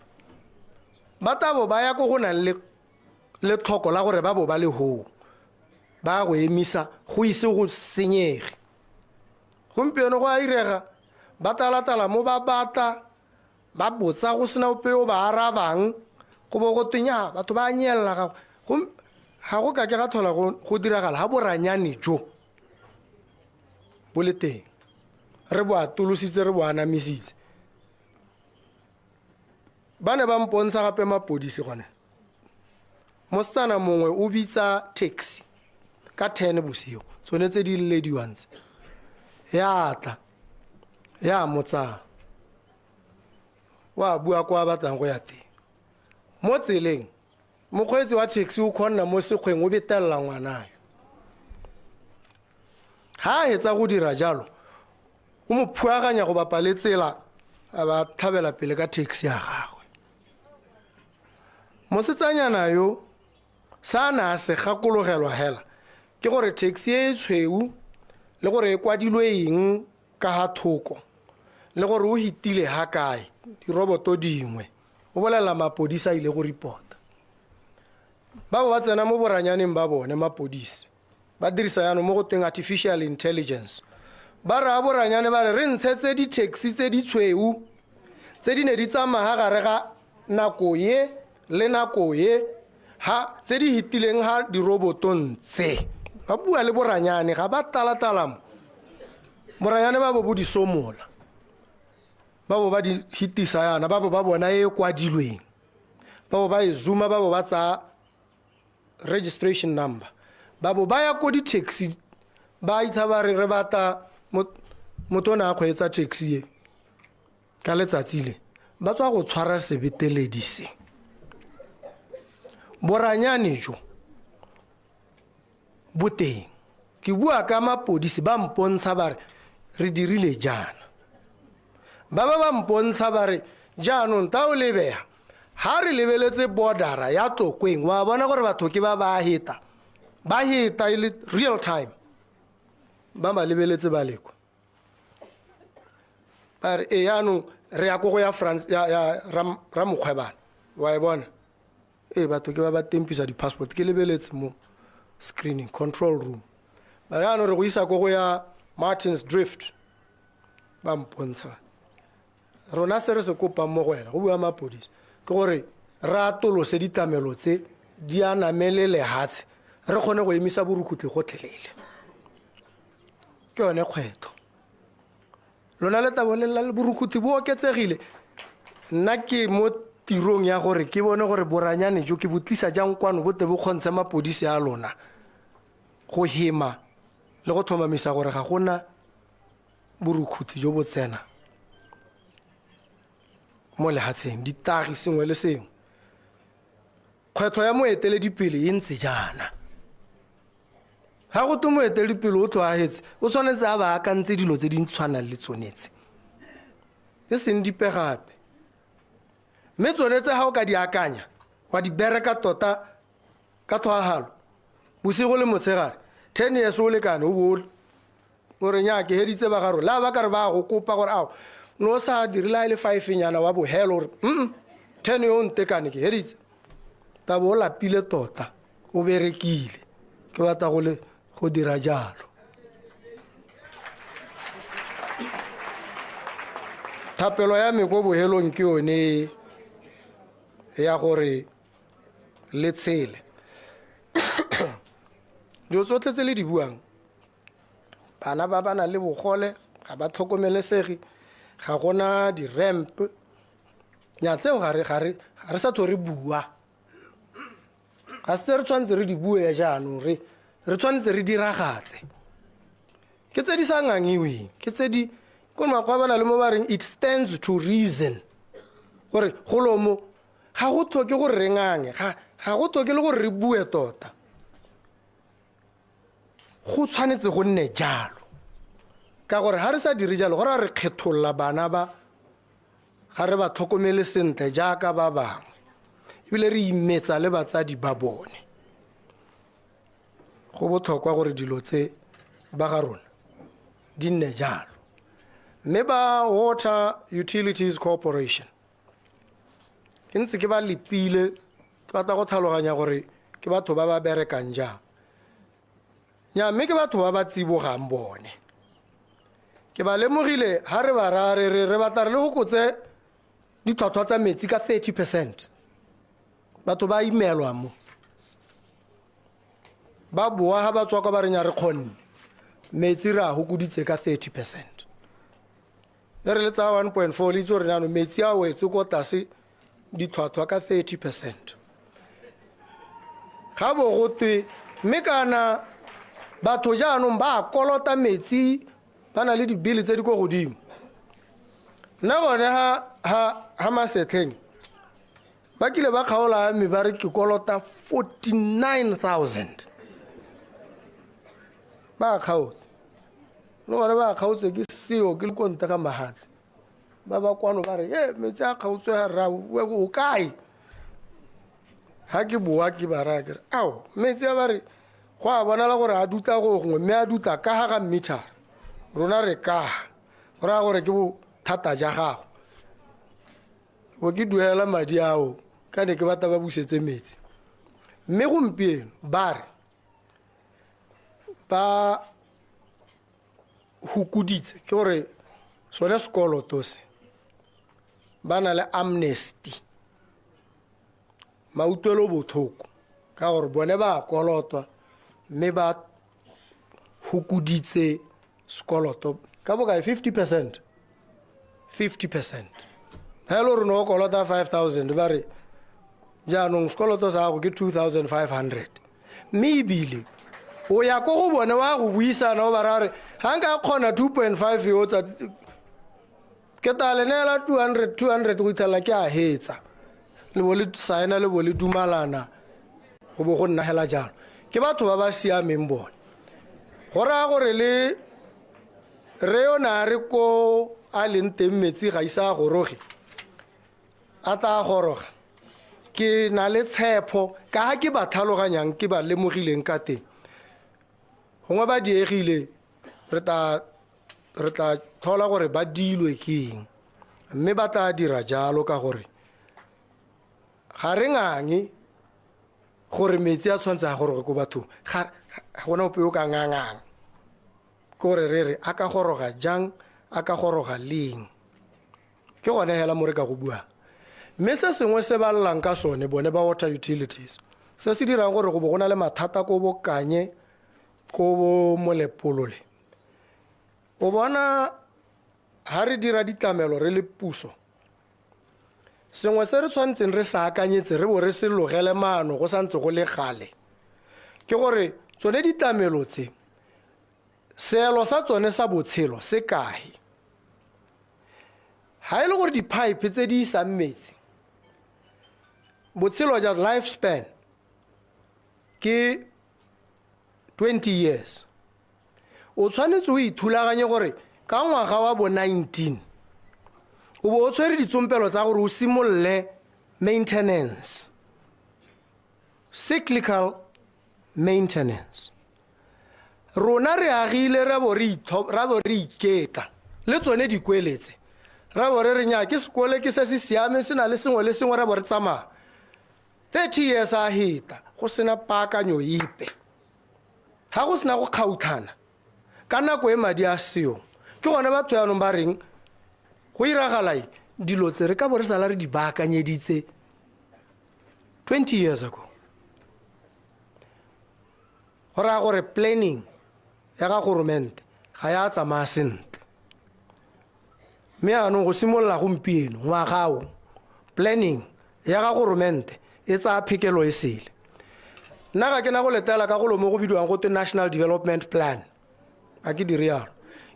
ba tabo ba ya ko go nang le letlhoko la gore ba bo ba le hoo, ba go emisa go ise go senyege. Gompieno go a irega ba talatala mo ba batla ba botsa go sena ope o ba arabang, go bo go twe nya batho ba nyelela ga ga go ka ke ga tlhola go diragala ha boranyane jo bo le teng. Re bo atolositse, re bo anamisitse. Ba ne ba mpontsha gape mapodisi gone. Mosetsana mongwe o bitsa taxi ka 10 bosigo, tsone tse di lelediwang tse, ya tla ya mo tsaya, wa bua kwa a batlang go ya teng. Mo tseleng mokgweetsi wa taxi o kgonna mo sekgweng o betelela ngwana yo. Ha a hetsa go dira jalo, o mo phuaganya go bapa le tsela, a ba tlhabela pele ka taxi ya gagwe. Mosetsanyana yo sa na a se gakologelwa hela ke gore taxi e tshweu le gore e kwadilwe eng ka ha thoko le gore o hitile ha kae diroboto dingwe. O bolelela mapodisi a ile go reporta. Ba bo ba tsena mo boranyaneng ba bone mapodisi, ba dirisa jaanong mo go tweng artificial intelligence. Ba re a boranyane ba re re ntshetse di-taxi tse di tshweu tse di ne di tsamaya gare ga nako ye le nako ye ha tse di hitileng ha dirobotong tse. Ba bua le boranyane ga ba talatala mo. Boranyane ba bo bo di somola, ba bo ba di hitisa yana, ba bo ba bona e kwadilweng, ba bo ba e zooma, ba bo ba tsaya registration number, ba bo ba ya ko di-taxi ba itha ba re re batla motho o ne a kgweetsa taxi e ka letsatsi le, ba tswa go tshwara sebeteledi se. Boranyane jo bo teng, ke bua ka mapodisi ba mpontsha ba re re dirile jaana, ba ba ba mpontsha ba re jaanong ta o lebega ha re lebeletse bordera ya Tlokweng, wa bona gore batho ke ba ba heta, ba heta e le real time, ba ba lebeletse ba lekwa. Ba re e yaanong re ya ko go ya France ya Ramokgwebana, wa e bona e batho ke ba ba tempisa di-passport, ke lebeletse mo screening control room. Ba re yaanong re go isa ko go ya Martin's Drift, ba mpontsha rona se re se kopang mo go wena, go bua mapodisi, ke gore re atolose ditlamelo tse di a namele lehatshe, re kgone go emisa borukhutlhi gotlhelele. Ke yone kgwetlho. Lona le tabo le lla le borukhutlhi bo oketsegile. Nna ke mo tirong ya gore ke bone gore boranyane jo ke bo tlisa jang kwano bo tle bo kgontshe mapodisi a lona go hema le go tlhomamisa gore ga gona borukhutlhi jo bo tsena mo lehatsheng, ditagi sengwe le sengwe. Kgwetlho ya moeteledipele e ntse jaana. Ga go twe moeteledipele o tlhoahetse, o tshwanetse a ba akantse dilo tse di tshwanang le tsone tse, e seng dipe gape. Mme tsone tse ga o ka di akanya, wa di bereka tota ka tlhoahalo, bosigo le motshegare, 10 years o lekane o bo o re nnyaa ke heditse ba ga rona. Le ha ba ka re ba go kopa gore ao no sa dirile ha e le 5 nyana wa bohelo, o re 10 yo ntekane ke heditse. Tabo o lapile tota, o berekile, ke batla go le go dira jalo. Thapelo ya me ko bohelong ke yone ya gore le tshele. Dilo tsotlhe tse le di buang, bana ba ba nang le bogole ga ba tlhokomelesege, ga gona di-ramp. Nya tseo ga re sa tlho re bua, ga se re tshwanetse re di bue jaanong, re tshwanetse re diragatse. Ke tse di sa ngangiweng, ke tse di ko makgwa ba na le mo ba reng it stands to reason, gore golo mo ga go tlhoke gore re ngange, ga go tlhoke le gore re bue tota. Go tshwanetse go nne jalo, ka gore ha re sa dire jalo go raya re kgetholola bana ba, ga re ba tlhokomele sentle jaaka ba bangwe, ebile re imetsa le batsadi ba bone. Go botlhokwa gore dilo tse ba ga rona di nne jalo. Mme ba Water Utilities Corporation ke ntse ke ba lepile, ke batla go tlhaloganya gore ke batho ba ba berekang jang. Nya mme ke batho ba ba tsibogang bone. Ke ba lemogile ha re ba ra re re batla re le hokotse ditlhwatlhwa tsa metsi ka 30%. Batho ba imelwa mo. Ba boa ha ba tswa kwa ba re nya re kgonne. Metsi re a hokoditse ka 30%. E re le tsa 1.4 le itse gore jaanong metsi a wetse ko tlase ditlhwatlhwa ka 30%. Ga bo go twe mme kana batho jaanong ba kolota metsi, ba na le dibili tse di ko godimo. Nna bone ha Masetlheng ba kile ba kgaola mme ba re ke kolota 49,000. Ba kgaotse. Le gone ba kgaotse ke seo ke le ko ntle ga mahatshe. Ba ba kwano ba re, e metsi a kgaotswe ha rra, o kae? Ha ke boa ke ba raya ke re, ao, metsi a ba re go a bonala gore a dutla go gongwe, mme a dutla ka ga ga meter. Rona re ka ga. Go raya gore ke bothata ja gago. Bo ke duela madi ao, ka ne ke batla ba busetse metsi. Mme gompieno ba re ba hukoditse ke gore sone sekoloto se ba na le amnesty, mautlwelo botlhoko ka gore bone ba kolotwa mme ba hukoditse sekoloto ka bokae, 50%. 50%. Ha e le gore ne o kolota 5000, ba re jaanong sekoloto sa gago ke 2500, mme ebile o ya ko go bone wa go buisana, o ba raya gore ga nka kgona 2.5 yo tsatsi ke ta le neela 200 200 go itlhelela ke a hetsa, le bo le saena, le bo le dumalana, go bo go nna hela jalo. Ke batho ba ba siameng bone. Go raya gore le re yo ne a re ko a leng teng metsi ga ise a goroge, a tla goroga. Ke na le tshepo ka ga ke ba tlhaloganyang, ke ba lemogileng ka teng, gongwe ba diegile, re tla tlhola gore ba dilwe ke eng, mme ba tla dira jalo ka gore ga re ngange gore metsi a tshwanetse a goroge ko bathong. Ga gona ope yo ka ngangang, ke gore re re a ka goroga jang, a ka goroga leng, ke gone hela mo re ka go buang. Mme se sengwe se ba llang ka sone bone ba water utilities, se se dirang gore go bo go na le mathata ko Bokanye, ko bo Molepolole, o bona ha re dira ditlamelo re le puso, sengwe se re tshwanetseng re sa akanyetse, re bo re se logele maano go santse go le gale, ke gore tsone ditlamelo tse seelo sa tsone sa botshelo se kae. Ha e le gore di-pipe tse di isang metsi, botshelo ja lifespan ke 20 years, o tshwanetse o ithulaganye gore ka ngwaga wa bo 19 o bo o tshwere ditsompelo tsa gore o simolole maintenance, cyclical maintenance. Rona re agile ra bo re iketla le tsone dikweletse, ra bo re re nya ke sekole ke se se siameng, se na le sengwe le sengwe, ra bo re tsamaya 30 years a heta go sena paakanyo epe, ga go sena go kgautlhana ka nako e madi a seong. Ke gone batho yaanong ba reng go iragala eng, dilo tse re ka bo re sala re di baakanyeditse 20 years ago. Go raya gore planning ya ga goromente ga ya tsamaya sentle, mme yaanong go simolola gompieno ngwaga o, planning ya ga goromente e tsaya phekelo e sele. Nna ga ke na go letela ka golo mo go bidiwang go twe National Development Plan, ga ke dire yalo.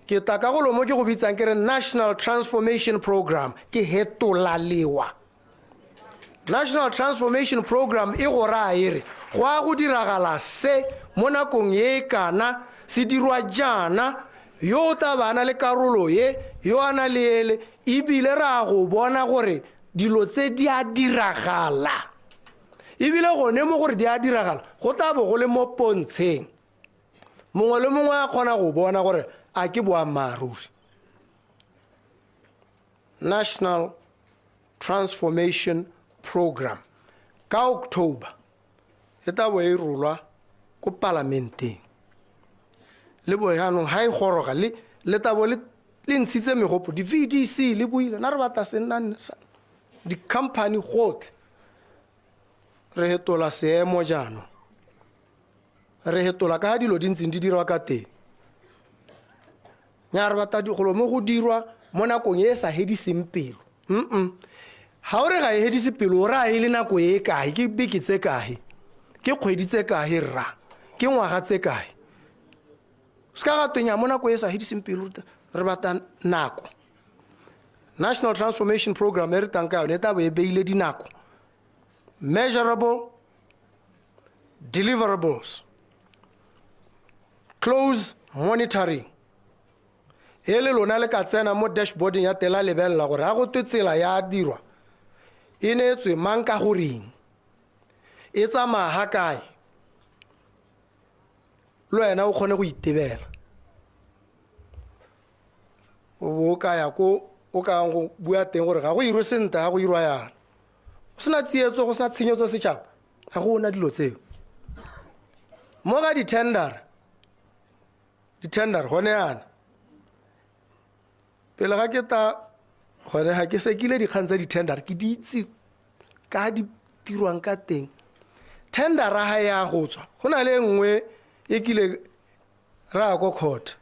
Ke tla ka golo mo ke go bitsang ke re National Transformation Program, ke hetola lewa. National Transformation Program e go raya e re go a go diragala se mo nakong e kana, se dirwa jaana, yo o tla ba na le karolo ye, yo a na le ele, ebile re a go bona gore dilo tse di a diragala. Ebile gone mo gore di a diragala, go tla bo go le mo pontsheng, mongwe le mongwe a kgona go bona gore a ke boammaaruri. National Transformation Program ka October e tla bo e rolwa ko palamenteng, le bo jaanong ha e goroga le tla bo le ntshitse megopo, di-VDC le buile na re batla se nna di-company gotlhe. Re hetola seemo jaanong, re hetola ka dilo di ntseng di dirwa ka teng. Nya re batla golo mo go dirwa mo nakong e e sa hediseng pelo. Ha o re ga e hedise pelo, o raya e le nako e kae, ke beke tse kae, ke kgwedi tse kae rra, ke ngwaga tse kae. Se ka ga twenya mo nako e sa hediseng pelo, re batla nako. National Transformation Program e re tlang ka yone e tla bo e beile dinako, measurable deliverables, close monitoring. E le lona le ka tsena mo dashboarding ya tela lebelela gore ga go twe tsela ya dirwa e neetswe mang ka goreng, e tsamaya ga kae, le wena o kgone go itebela. O bo o ka ya ko o ka yang go bua teng gore ga go irwe sentle, ga go irwa yana, go sena tsietso, go sena tshenyetso setšhaba, ga go ona dilo tseo. Mo ga di-tender gone yana Pele ga ke ta gone ga ke sekile dikgang tsa di-tender, ke di itse ka di tirwang ka teng. Tendera ga ya go tswa, go na le e nngwe e kile ra ya ko court,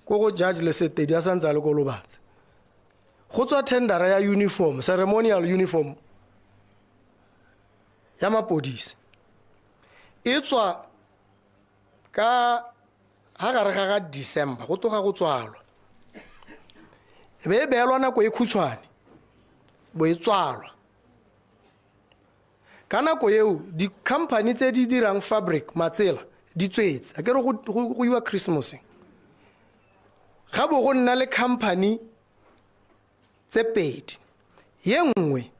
ko go judge Lesetedi a santse a le ko Lobatse. Go tswa tendera ya uniform, ceremonial uniform ya mapodisi, e tswa ka ha gare ga ga December, go tloga go tswalwa, e be e beelwa nako e khutshwane bo e tswalwa. Ka nako eo di-company tse di dirang fabric matsela di tswetse, a ke re go iwa Christmaseng, ga bo go nna le company tse pedi, ye nngwe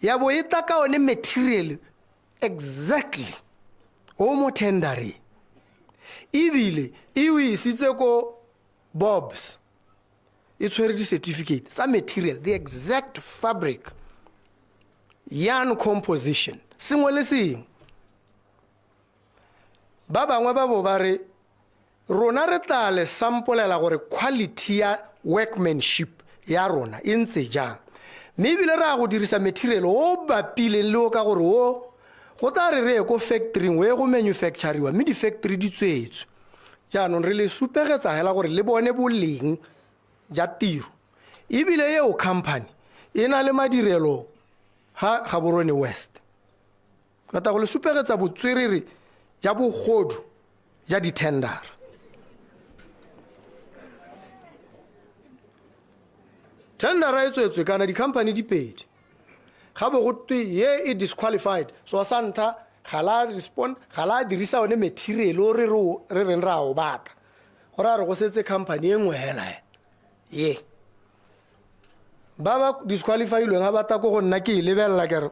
ya bo e tla ka one material exactly o mo tendereng, ebile e o isitse ko Bobs, e tshwere di-certificate tsa material, the exact fabric, yarn composition, sengwe le sengwe. Ba bangwe ba bo ba re rona re tla le sampolela gore quality ya workmanship ya rona e ntse jang, mme ebile re a go dirisa material o bapileng le o ka gore o go tla re re ye ko factory-ing o ye go manufacturiwa, mme di-factory di tswetswe. Jaanong re le supegetsa hela gore le bone boleng ja tiro. Ebile eo company e na le madirelo ha Gaborone West. Rata go le supegetsa botswerere ja bogodu ja di-tendera. Tendera e tswetswe kana di-company di pedi, ga bo go twe ye e disqualified, so sa ntlha ga la respond, ga la dirisa one material o re reng ra o batla, gore a re go setse company e nngwe hela ye. Ba ba disqualifilweng ga ba tla ko go nna ke e lebelela ke re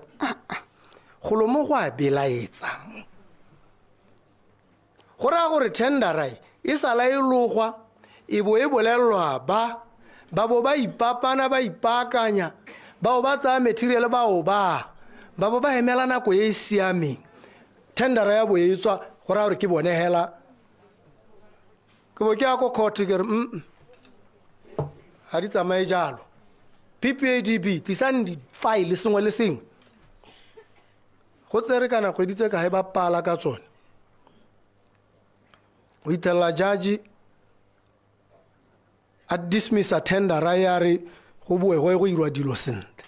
golo mo go a belaetsa, go raya gore tendera e sala e logwa, e bo e bolelelwa ba bo ba ipapana, ba ipaakanya, bao ba tsaya material ba o ba bo ba emela nako e e siameng, tendera ya bo e tswa, go raya gore ke bone hela. Ke bo ke ya ko court ke re ga di tsamaye jalo. PPADB tlisang di-file sengwe le sengwe, go tsere kana kgwedi tse kae ba pala ka tsone. O ithelela judge a dismissa tendera ya re go boe go ye go irwa dilo sentle.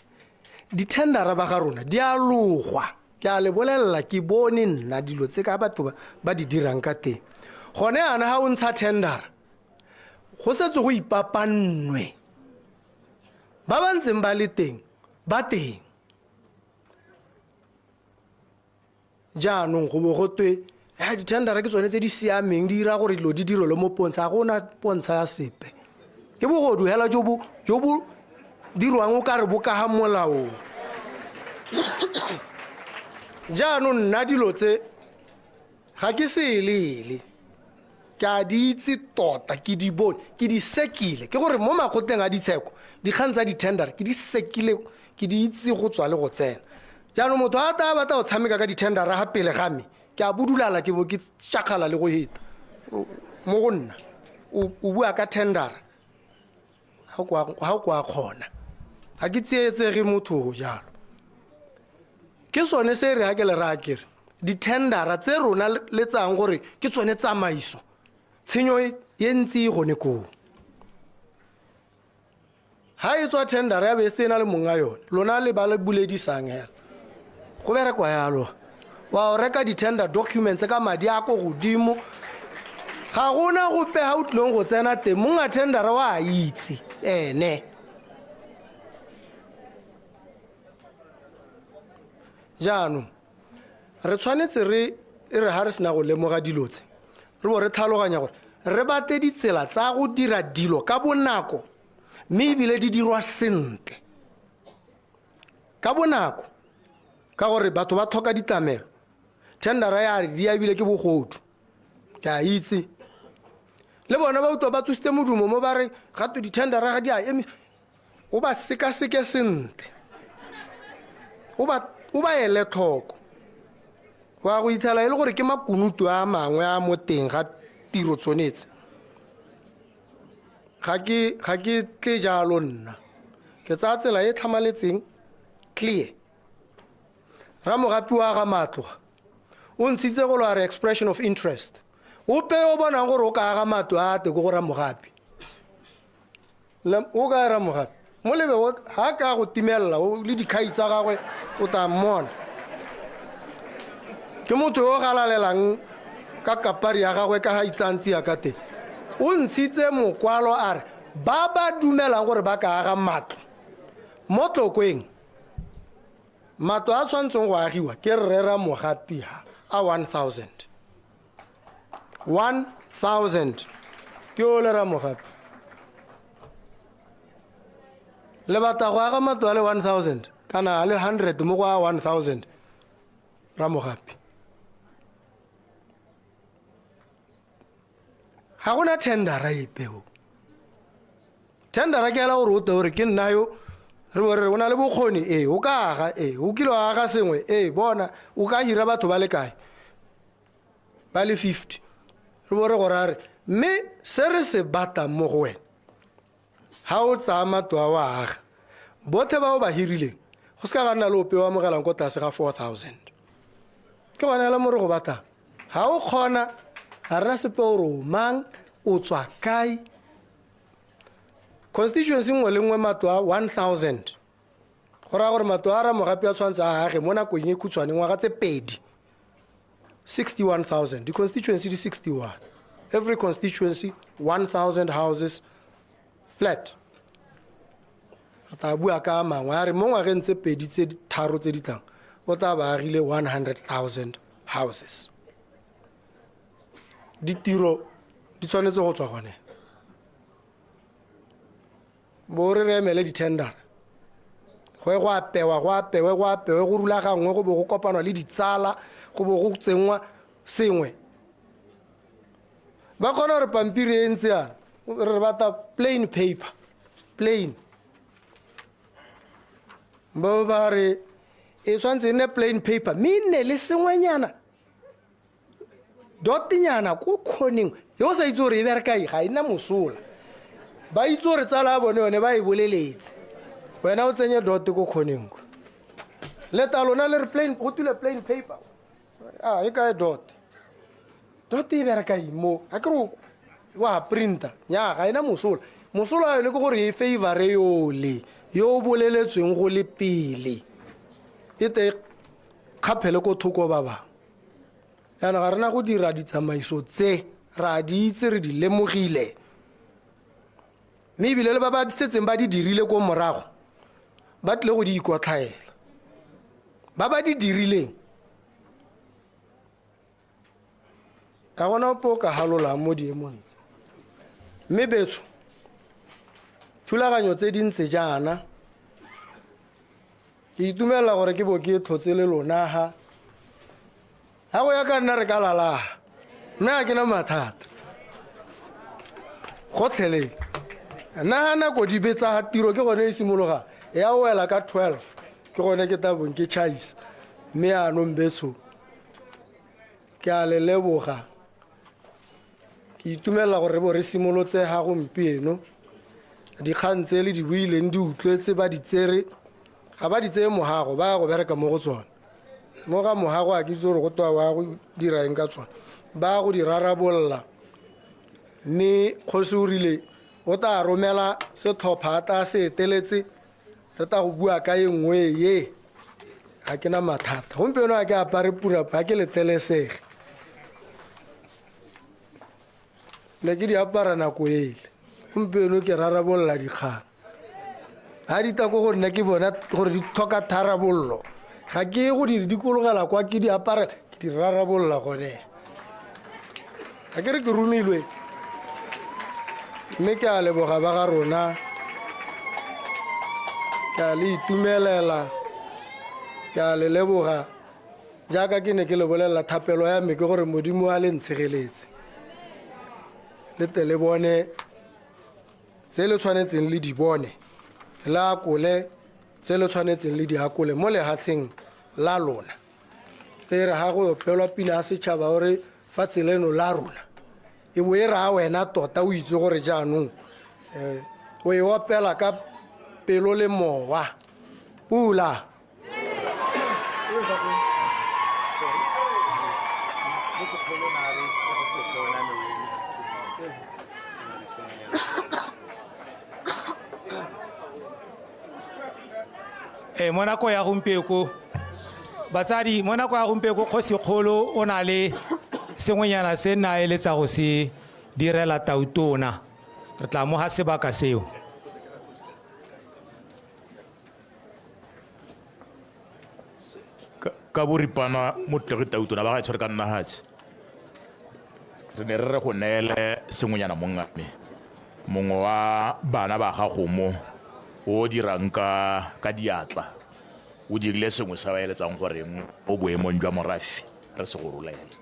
Di-tendera ba ga rona di a logwa, ke a le bolelela, ke bone nna dilo tse ka batho ba di dirang ka teng. Gone yana ga o ntsha tendera go setse go ipapannwe, ba ba ntseng ba le teng ba teng. Jaanong go bo go twe di-tendera ke tsone tse di siameng, di dira gore dilo di direlwe mo pontsha, ga gona pontsha ya sepe. Ke bogodu hela jo bo dirwang o ka re bo ka ga molaong. Jaanong nna dilo tse ga ke seelele, ke a di itse tota, ke di bone, ke di sekile. Ke gore mo makgotleng a ditsheko dikgang tsa di-tender ke di sekile, ke di itse go tswa le go tsena. Jaanong motho a tla batla go tshameka ka di-tendera ga pele ga me, ke a bodulala, ke bo ke tšakgala le go heta mo go nna. O bua ka tendera ga o kwa kgona, ga ke tsietsege motho jalo. Ke sone se re ga ke le raya ke re di-tendera tse rona le tsayang gore ke tsone tsamaiso, tshenyo e ntsi e gone koo. Ha e tswa tendera ya be e sena le monga yone, lona le ba le buledisang hela. Go berekwa yalo, wa o reka di-tender documents ka madi a ko godimo, ga gona gope ga o tlileng go tsena teng, monga tendera wa a itse ene. Jaanong re tshwanetse re e re ha re sena go lemoga dilo tse, re bo re tlhaloganya gore re batle ditsela tsa go dira dilo ka bonako, mme ebile di dirwa sentle ka bonako, ka gore batho ba tlhoka ditlamelo. Tendera ya re di ebile ke bogodu, ke a itse. Le bona ba utlwa ba tsositse modumo mo ba re gato di-tendera ga di a eme, o ba sekaseke sentle, o ba ele tlhoko. Wa go itlhela e le gore ke makunutu a mangwe a mo teng ga tiro tsonetse. Ga ke ga ke tle jalo nna. Ke tsaya tsela e tlhamaletseng clear. Ramogapi wa ga matlo o ntshitse go lwa re expression of interest. Ope o bonang gore o ka aga matlo a te ko go Ramogapi. O ka Ramogapi. Mo lebe ha ka go timelela o le dikhai tsa gagwe o tla mmona. Ke motho yo o galalelang ka kapari ya gagwe ka ga itsantsi ya ka teng. O ntshitse mokwalo a re ba ba dumelang gore ba ka aga matlo mo Tlokweng, matlo a tshwanetseng go agiwa ke rre Ramogapi ha a 1000. 1000 ke o le Ramogapi. Le batla go aga matlo a le 1000 kana a le 100 mo go a 1000 Ramogapi. Ga gona tendera epe o. Tendera ke ela gore o te gore ke nna yo re bo re o na le bokgoni ee o ka aga ee o kile wa aga sengwe ee bona o ka hira batho ba le kae ba le 50 re bo re gore a re mme se re se batlang mo go wena ga o tsaya matlo a o a aga botlhe ba o ba hirileng go se ka ga nna le ope o amogelang ko tlase ga 4000. Ke gone hela mo re go batlang. Ga o kgona ga rena sepe gore o mang o tswa kae. Constituency nngwe le nngwe matlo a 1000 go raya gore matlo a Ramogapi a tshwanetse a age mo nakong e khutshwane ngwaga tse pedi 61000. Di-constituency di 61, every constituency 1000 houses flat. Re tla bua ka mangwe a re mo ngwageng tse pedi tse tharo tse di tlang o tla ba agile 100,000 houses. Ditiro di tshwanetse go tswa gone. Bo re re emele di-tendera go ye go apewa go apewe go apewe go rulagangwe go bo go kopanwa le ditsala go bo go tsenngwa sengwe. Ba kgona gore pampiri e ntse yana re batla plain paper plain. Bo ba re e tshwanetse e nne plain paper mme e nne le sengwenyana dotnyana ko kgoneng yo o sa itse gore e bereka eng ga e nna mosola. Ba itse gore tsala ya bone yone ba e boleletse wena o tsenye dot ko kgoneng ko. Leta lona le re plain go tule plain paper a e kae dot dot e bereka eng mo ga ke re wa printer nya ga ena mosola. Mosola wa yone ke gore e favor yole yo o boleletsweng go le pele e te kgaphele ko thoko ba bangwe. Jaanong ga rena go dira ditsamaiso tse ra di itse re di lemogile mme ebile le ba ba setseng ba di dirile ko morago ba tlile go di ikotlhaela. Ba ba di dirileng ga gona ope o ka halolang mo diemong tse. Mme betsho thulaganyo tse di ntse jaana ke itumelela gore ke bo ke tlhotse le lona ha. Ga go ya ka nna re ka lala mme ga ke na mathata gotlhelele. Nna ga nako di betsa tiro ke gone e simologa ya wela ka 12 ke gone ke tla bong ke chaisa. Mme yaanong betsho ke a le leboga. Ke itumelela gore re bo re simolotse ga gompieno. Dikgang tse le di buileng di utlwetse ba di tsere ga ba di tseye mogago ba ya go bereka mo go tsone. Mo ga mogago a ke itse gore go twa wa go dira eng ka tsone ba go di rarabolola. Mme kgosi o rile o tla romela setlhopha a tla se eteletse re tla go bua ka e nngwe ye ga ke na mathata. Gompieno ga ke apare purapa ga ke letlelesege ne ke di apara nako ele. Gompieno ke rarabolola dikgang ga di tla ko go nna ke bona gore di tlhoka tharabololo ga ke go di dikologela kwa ke di apara ke di rarabolola gone. Ga ke re ke romilwe mme ke a leboga ba ga rona ke a le itumelela ke a le leboga jaaka ke ne ke le bolelela thapelo ya me ke gore Modimo a le ntshegeletse le tle le bone tse le tshwanetseng le di bone le akole tse le tshwanetseng le di akole mo lehatsheng la lona. Te re ga go opelwa pina ya setšhaba gore fatshe leno la rona e bo e raya wena tota o itse gore jaanong O e opela ka pelo le mowa. Pula. Mo nako ya gompieko batsadi, mo nako ya gompieko kgosikgolo o na le sengwenyana se nna eletsa go se direla tautona. Re tla moga sebaka seo. Ka boripana motlegi tautona ba ga tshwere ka nna hatshe. Re ne re re go neele sengwenyana mongame. Mongwe wa bana ba gago mo o dirang ka diatla, o dirile sengwe sa ba eletsang gore o boemong jwa morafe re se go rolele.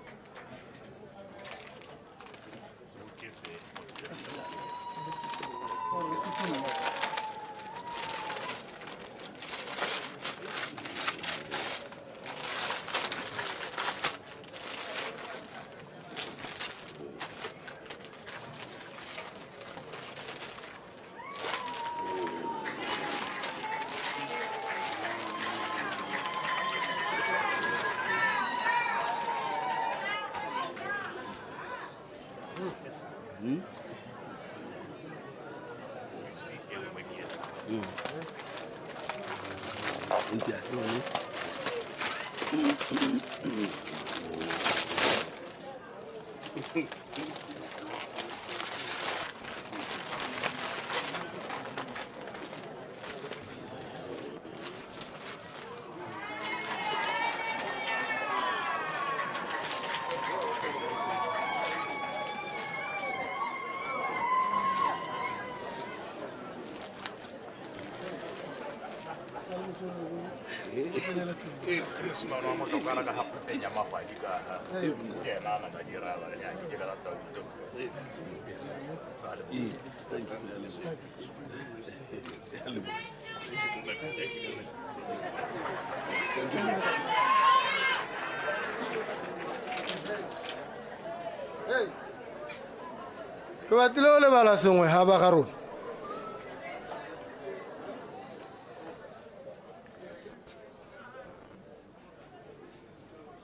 Ke batlile go lebala sengwe ga ba ga rona.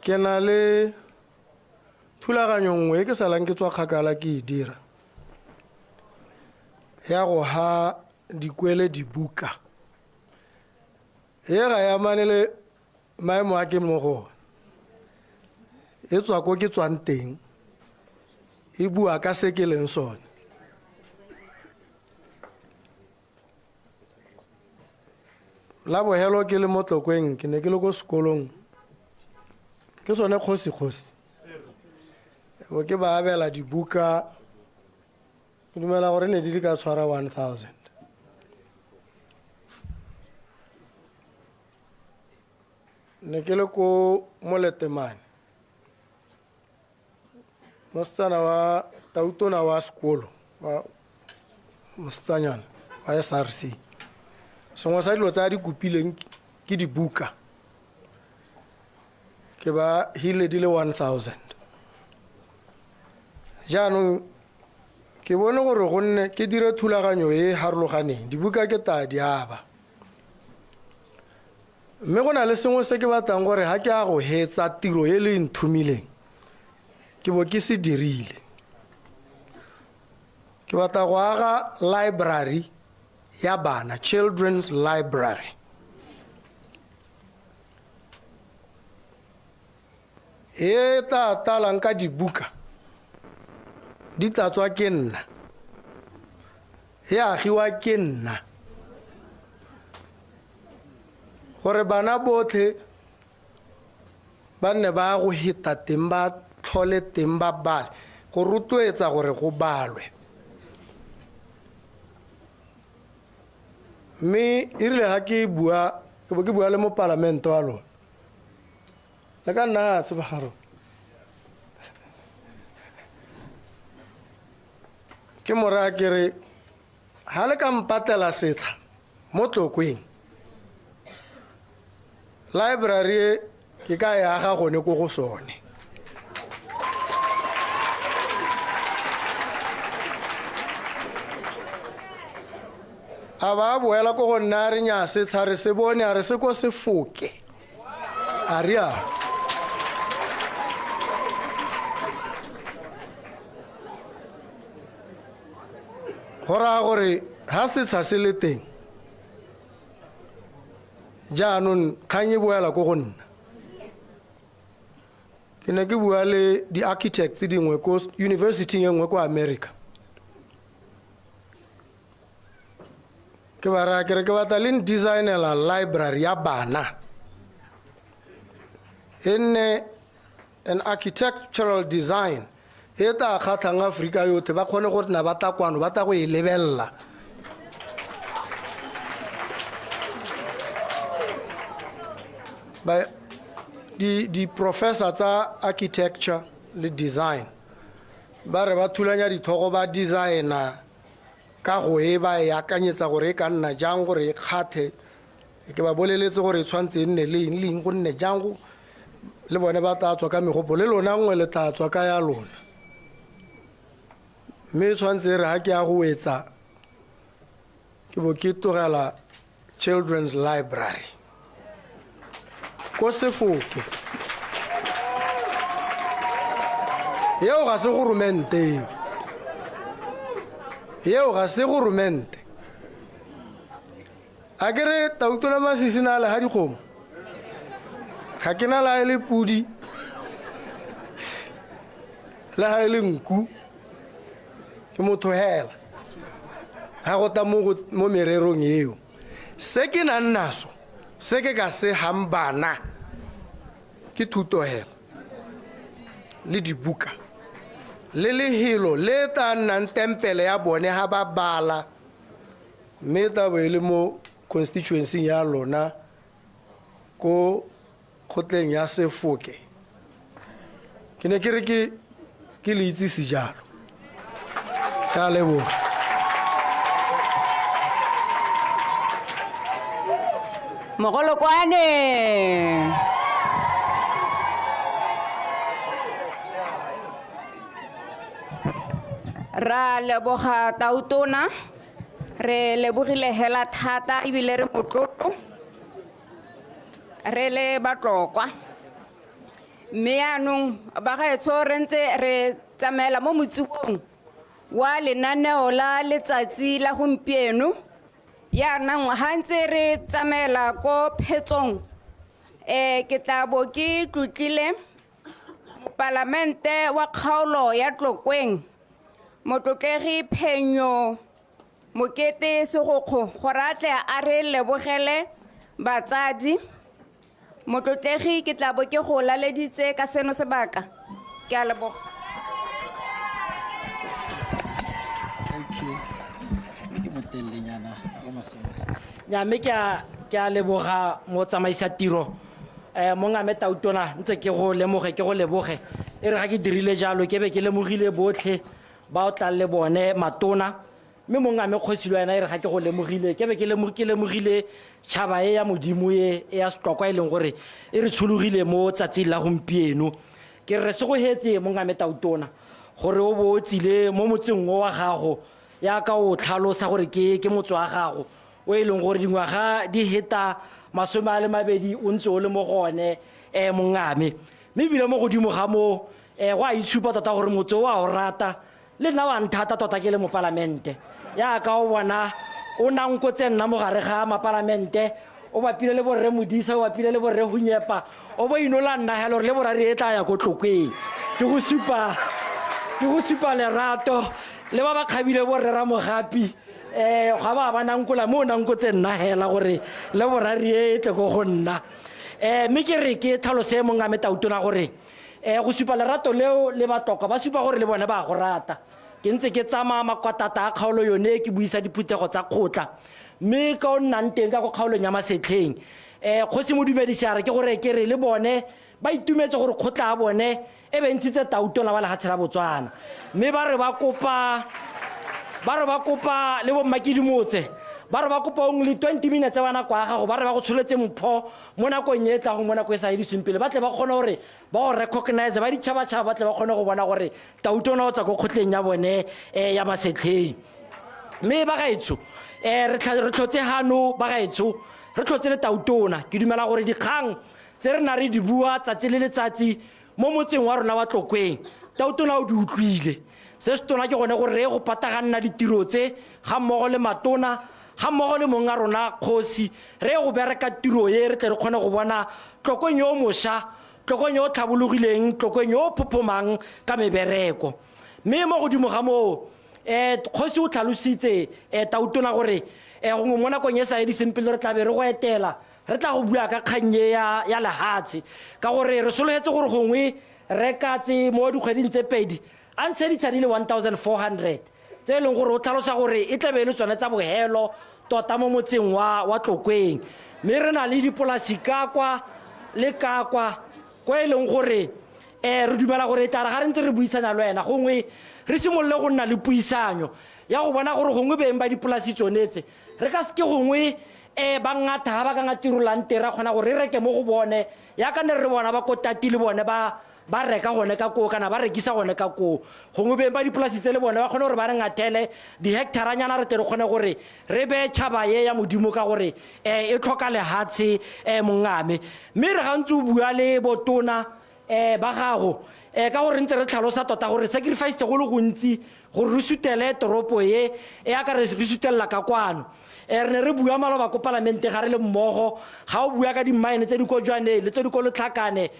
Ke na le thulaganyo nngwe e ke salang ke tswa kgakala ke e dira ya go ha dikwele dibuka. E ga ya mane le maemo a ke mo go e tswa ko ke tswang teng, e bua ka se ke leng sone. La bohelo ke le mo Tlokweng, ke ne ke le ko sekolong, ke sone kgosi-kgosi. Bo ke ba abela dibuka, ke dumela gore ne di di ka tshwara 1000. Ne ke le ko Moletemane, mosetsana wa tautona wa sekolo, wa mosetsanyana wa SRC. Sengwe sa dilo tse a di kopileng ke dibuka. Ke ba hile di le 1000. Jaanong ke bone gore gonne ke dire thulaganyo e e harologaneng, dibuka ke tla di aba. Mme go na le sengwe se ke batlang gore ha ke a go hetsa tiro e le nthomileng, ke bo ke se dirile. Ke batla go aga library ya bana, children's library. E tla talang ka dibuka, di tla tswa ke nna, e agiwa ke nna, gore bana botlhe ba nne ba go heta teng, ba tlhole teng, ba bale, go rotloetsa gore go balwe. Mme e rile ga ke bua, ke bo ke bua le mopalamente wa lona, le ka nna se ba ga rona. Ke mo raya ke re, ha le ka mpatlela setsha mo Tlokweng, library e ke ka e aga gone ko go sone. A ba a boela ko go nna a re nya setsha re se bone, a re se ko se foke, a rialo. Go raya gore ga setsha se le teng jaanong kgang e boela ko go nna. Ke ne ke bua le di-architects dingwe ko university e nngwe kwa America. Ke ba raya ke re ke batla le designela library ya bana, e nne an architectural design e tla kgatlhang Aforika yotlhe, ba kgone go nna ba tla kwano ba tla go e lebelela. Ba di-professor tsa architecture le design ba re ba thulanya dithogo ba designer ka go e ba e akanyetsa gore e ka nna jang gore e kgathe. Ke ba boleletse gore e tshwanetse e nne le eng le eng, go nne jang go le bone ba tla tswa ka megopolo, le lona nngwe le tla tswa ka ya lona. Mme e tshwanetse e re ga ke ya go etsa ke bo ke tlogela children's library ko Sefoke. Eo ga se goromente eo, eo ga se goromente. A ke re Tautona Masisi na le ga dikgomo, ga ke na la e le pudi le ga e le nku, ke motho hela ga go ta mo mererong eo. Se ke nang naso, se ke ka se hang bana ke thuto hela le dibuka le lehelo le tla nnang tempele ya bone ha ba bala, mme tla bo e le mo constituency ya lona ko kgotleng ya Sefoke. Ke ne ke re ke le itsise jalo. Ke a leboga. Mogolokwane. Ra leboga Tautona, re lebogile hela thata ebile re motlotlo, re le Batlokwa. Mme yaanong bagaetsho re ntse re tsamaela mo motsubong wa lenaneo la letsatsi la gompieno. Yaanong ga ntse re tsamaela ko phetsong, ke tla bo ke tlotlile mopalamente wa kgaolo ya Tlokweng, motlotlegi Phenyo Mokete Segokgo, gore a tle a re lebogele batsadi. Motlotlegi, ke tla bo ke go laleditse ka seno sebaka. Ke a leboga. Thank you. Ke motelelenyana go masomase. Nya mme ke a leboga motsamaisa tiro. Mongame Tautona ntse ke go lemoge, ke go leboge. E re ga ke dirile jalo ke be ke lemogile botlhe ba o tlang le bone matona. Mme mongame kgosi le wena e re ga ke go lemogile ke be ke lemogile tšhaba e ya Modimo e ya Setlokwa e leng gore e re tshologile mo tsatsing la gompieno. Ke re se go hetse mongame Tautona gore o bo o tsile mo motseng o wa gago yaka o tlhalosa gore ke motse wa gago o e leng gore dingwaga di heta 22 o ntse o le mo go one, mongame. Mme ebile mo godimo ga moo, go a itshupa tota gore motse o a o rata, le nna wa nthata tota ke le mopalamente. Yaka o bona o nankotse nna mo gare ga mapalamente, o bapile le borre Modisa, o bapile le borre Hunyepa, o bo inola nna hela gore le borare e tla ya ko Tlokweng. Ke go supa lerato le ba ba kgabile borre Ramogapi, ga ba ba nankola mo o nankotse nna hela gore le borare e tle ko go nna. Mme ke re ke tlhalose mongame Tautona gore, go supa lerato leo le Batlokwa ba supa gore le bone ba go rata. Ke ntse ke tsamaya makwatata a kgaolo yone ke buisa diphuthego tsa kgotla, mme ka o nnang teng ka ko kgaolong ya Masetlheng, kgosi Modumedisi a re ke gore ke re le bone ba itumetse gore kgotla ya bone e be ntshitse Tautona wa lefatshe la Botswana. Mme ba re ba kopa, ba re ba kopa le bo Mmakedimotse, ba re ba kopa only 20 minutes ba nako ya gago, ba re ba go tsholetse mpho mo nakong e tlago, mo nako e sa edisweng pele, ba tle ba kgone gore ba go recognize, ba ditšhabatšhaba ba tle ba kgone go bona gore Tautona o tswa ko kgotleng ya bone, ya Masetlheng. Mme ba gaetsho, Re tlhotse hano bagaetsho, re tlhotse le tautona. Ke dumela gore dikgang tse re na re di bua tsatsi le letsatsi mo motseng wa rona wa Tlokweng, tautona o di utlwile. Se se tona ke gone gore re go pataganna ditiro tse ga mmogo le matona, ga mmogo le mong a rona kgosi, re go bereka tiro e re tle re kgone go bona Tlokweng yo mošwa, Tlokweng yo tlhabologileng, Tlokweng yo phophomang ka mebereko. Mme mo godimo ga moo, kgosi o tlhalositse tautona gore gongwe mo nakong e sa ediseng pele re tla be re go etela, re tla go bua ka kgang e ya lehatshe, ka gore re sologetse gore gongwe re katse mo dikgweding tse pedi a ntshe ditsha di le 1400 tse e leng gore o tlhalosa gore e tlabe e le tsone tsa bogelo tota mo motseng wa Tlokweng. Mme re na le dipolasi ka kwa le ka kwa, kwa e leng gore re dumela gore e tla re ga re ntse re buisana le wena, gongwe re simolole go nna le puisanyo ya go bona gore gongwe beng ba dipolasi tsone tse re ka seke gongwe ba ngata ga ba ka ngatirolang teng, ra kgona gore re reke mo go bone yaka ne re bona ba ko Tati le bone ba reka gone ka koo kana ba rekisa gone ka koo. Gongwe beng ba dipolasi tse le bone ba kgone gore ba re ngathele di-hectaranyana re tle re kgone gore re beye tšhaba e ya Modimo ka gore e tlhoka lehatshe mongame. Mme re gantse o bua le botona ba gago ka gore ntse re tlhalosa tota gore sacrifice go le gontsi gore re sutele toropo e e yaka re sutelela ka kwano. Re ne re bua maloba ko palamente ga re le mmogo, ga o bua ka di-mine tse di ko Jwaneng le tse di ko Letlhakane,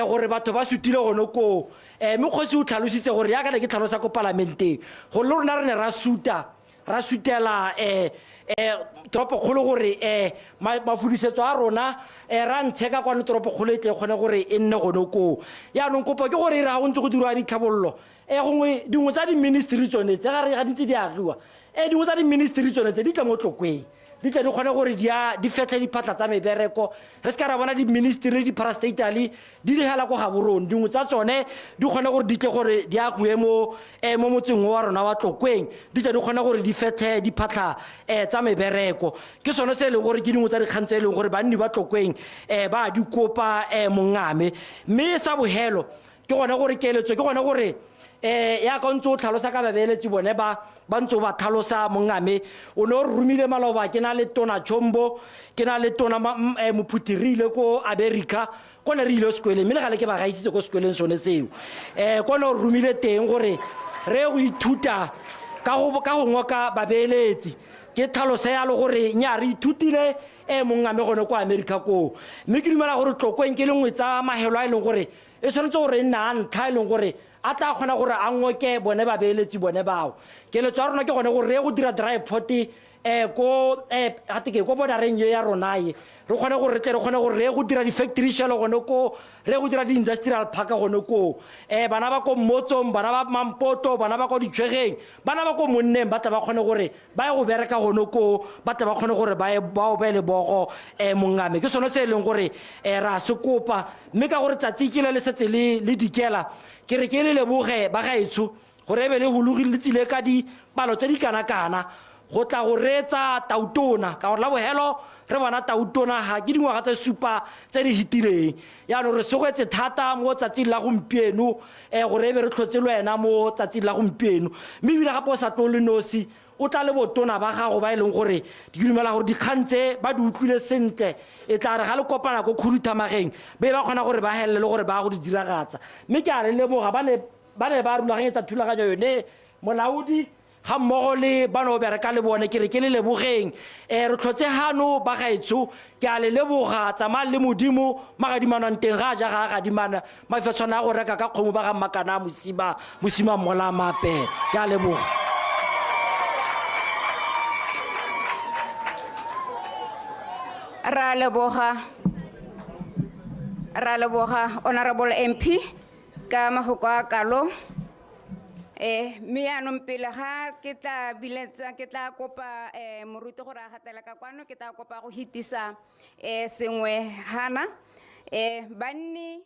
gore batho ba sutile gone koo. Mme kgosi o tlhalositse gore yaka ne ke tlhalosa ko palamenteng gore le rona re ne ra suta, ra sutela toropokgolo gore mafudisetso a rona ra ntshe ka kwano toropokgolo e tle kgone gore e nne gone koo. Yaanong kopo ke gore e re ga go ntse go dirwa ditlhabololo, gongwe dingwe tsa di-ministry tsone tse ga di ntse di agiwa, dingwe tsa di-ministry tsone tse di tla mo Tlokweng, di tle di kgone gore di fetlhe diphatlha tsa mebereko. Re se ka ra bona di-ministry le di-parastatale di digela ko Gaborone, dingwe tsa tsone di kgone gore di tle gore di agiwe mo motseng wa rona wa Tlokweng, di tle di kgone gore di fetlhe diphatlha tsa mebereko. Ke sone se e leng gore ke dingwe tsa dikgang tse e leng gore banni ba Tlokweng ba di kopa mongame. Mme sa bogelo ke gone gore keletso ke gone gore yaka o ntse o tlhalosa ka babeeletsi bone ba ntse o ba tlhalosa mongame. O ne o re romile maloba ke na le tona Chombo, ke na le tona Mophuthi, re ile ko America, ko ne re ile sekweleng, mme le gale ke ba gaisitse ko sekweleng sone seo. Ko ne o re romile teng gore re go ithuta ka go ngoka babeeletsi. Ke tlhalosa yalo gore nnyaa re ithutile mongame gone ko America koo. Mme ke dumela gore Tlokweng ke lengwe tsa mahelo a e leng gore e tshwanetse gore e nne a ntlha e leng gore a tla kgona gore a ngoke bone babeeletsi bone bao. Keletso ya rona ke gone gore re ye go dira dry port ko gate ke ko bordereng e ya rona e, re kgone gore re tle re kgone gore re ye go dira di-factory shell gone koo, re ye go dira di-industrial park gone koo. Bana ba ko Mmotsong, bana ba Mampoto, bana ba ko Ditshwegeng, bana ba ko Monneng ba tla ba kgone gore ba ye go bereka gone koo, ba tla ba kgone gore ba ye ba obe lebogo mongame. Ke sone se e leng gore ra se kopa, mme ka gore tsatsi ke le le setse le dikela, ke re ke le leboge ba gaetsho gore e be le hologile le tsile ka dipalo tse di kana-kana go tla go reetsa tautona, ka gore la bogelo re bona tautona ga ke dingwaga tse supa tse di fetileng. Yaanong re segwetse thata mo tsatsing la gompieno, gore e be re tlhotse le wena mo tsatsing la gompieno. Mme ebile gape o sa tlo le nosi, o tla le botona ba gago ba e leng gore ke dumela gore dikgang tse ba di utlwile sentle, e tla re ga le kopana ko khuduthamageng be ba kgona gore ba helele le gore ba go di diragatsa. Mme ke a re leboga ba ne ba rulaganyetsa thulaganyo yone molaodi ga mmogo le ba no bereka le bone, ke re ke le lebogeng. Re tlhotse hano ba gaetsho, ke a le leboga, tsamayang le Modimo, magadimanang teng ga a ja ga a gadimana, mafetshwana a go reka ka kgomo ba ga Mmakana a Mosima, Mosima mmola mapela. Ke a leboga. Ra leboga, ra leboga Honorable MP ka mafoko a kalo. Mme yaanong pele ga ke tla biletsa, ke tla kopa moruti gore a gatela ka kwano, ke tla kopa go hitisa sengwe hana. Banni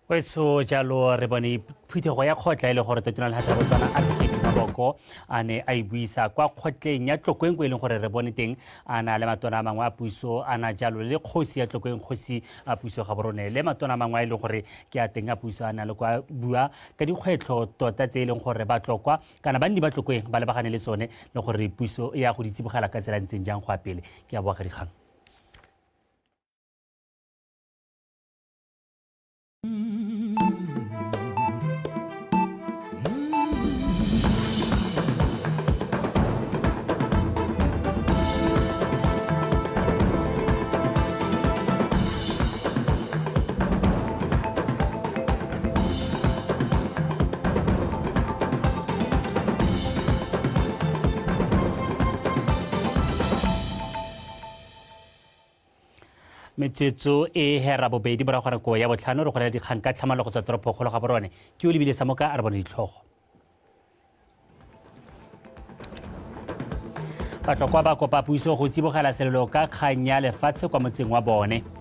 Wetso jalo re bone phuthego ya kgotla e le gore Tautona Lehatshe la Botswana Advocate Maboko a ne a e buisa kwa kgotleng ya Tlokweng, ko e leng gore re bone teng a na le matona a mangwe a puso, a na jalo le kgosi ya Tlokweng, kgosi a puso Gaborone, le matona a mangwe a e leng gore ke a teng a puso, a na le kwa bua ka dikgwetlho tota tse e leng gore Batlokwa kana banni ba Tlokweng ba lebagane le tsone, le gore puso ya go di tsibogela ka tsela e ntseng jang go ya pele. Ke a boa ka dikgang. Metsotso e hera bobedi morago ga nako ya 5, re golela dikgang ka tlhamallo go tswa toropokgolo Gaborone. Ke o lebile sa moka a re bone ditlhogo. Batlokwa ba kopa puso go tsibogela selelo ka kgang ya lefatshe kwa motseng wa bone.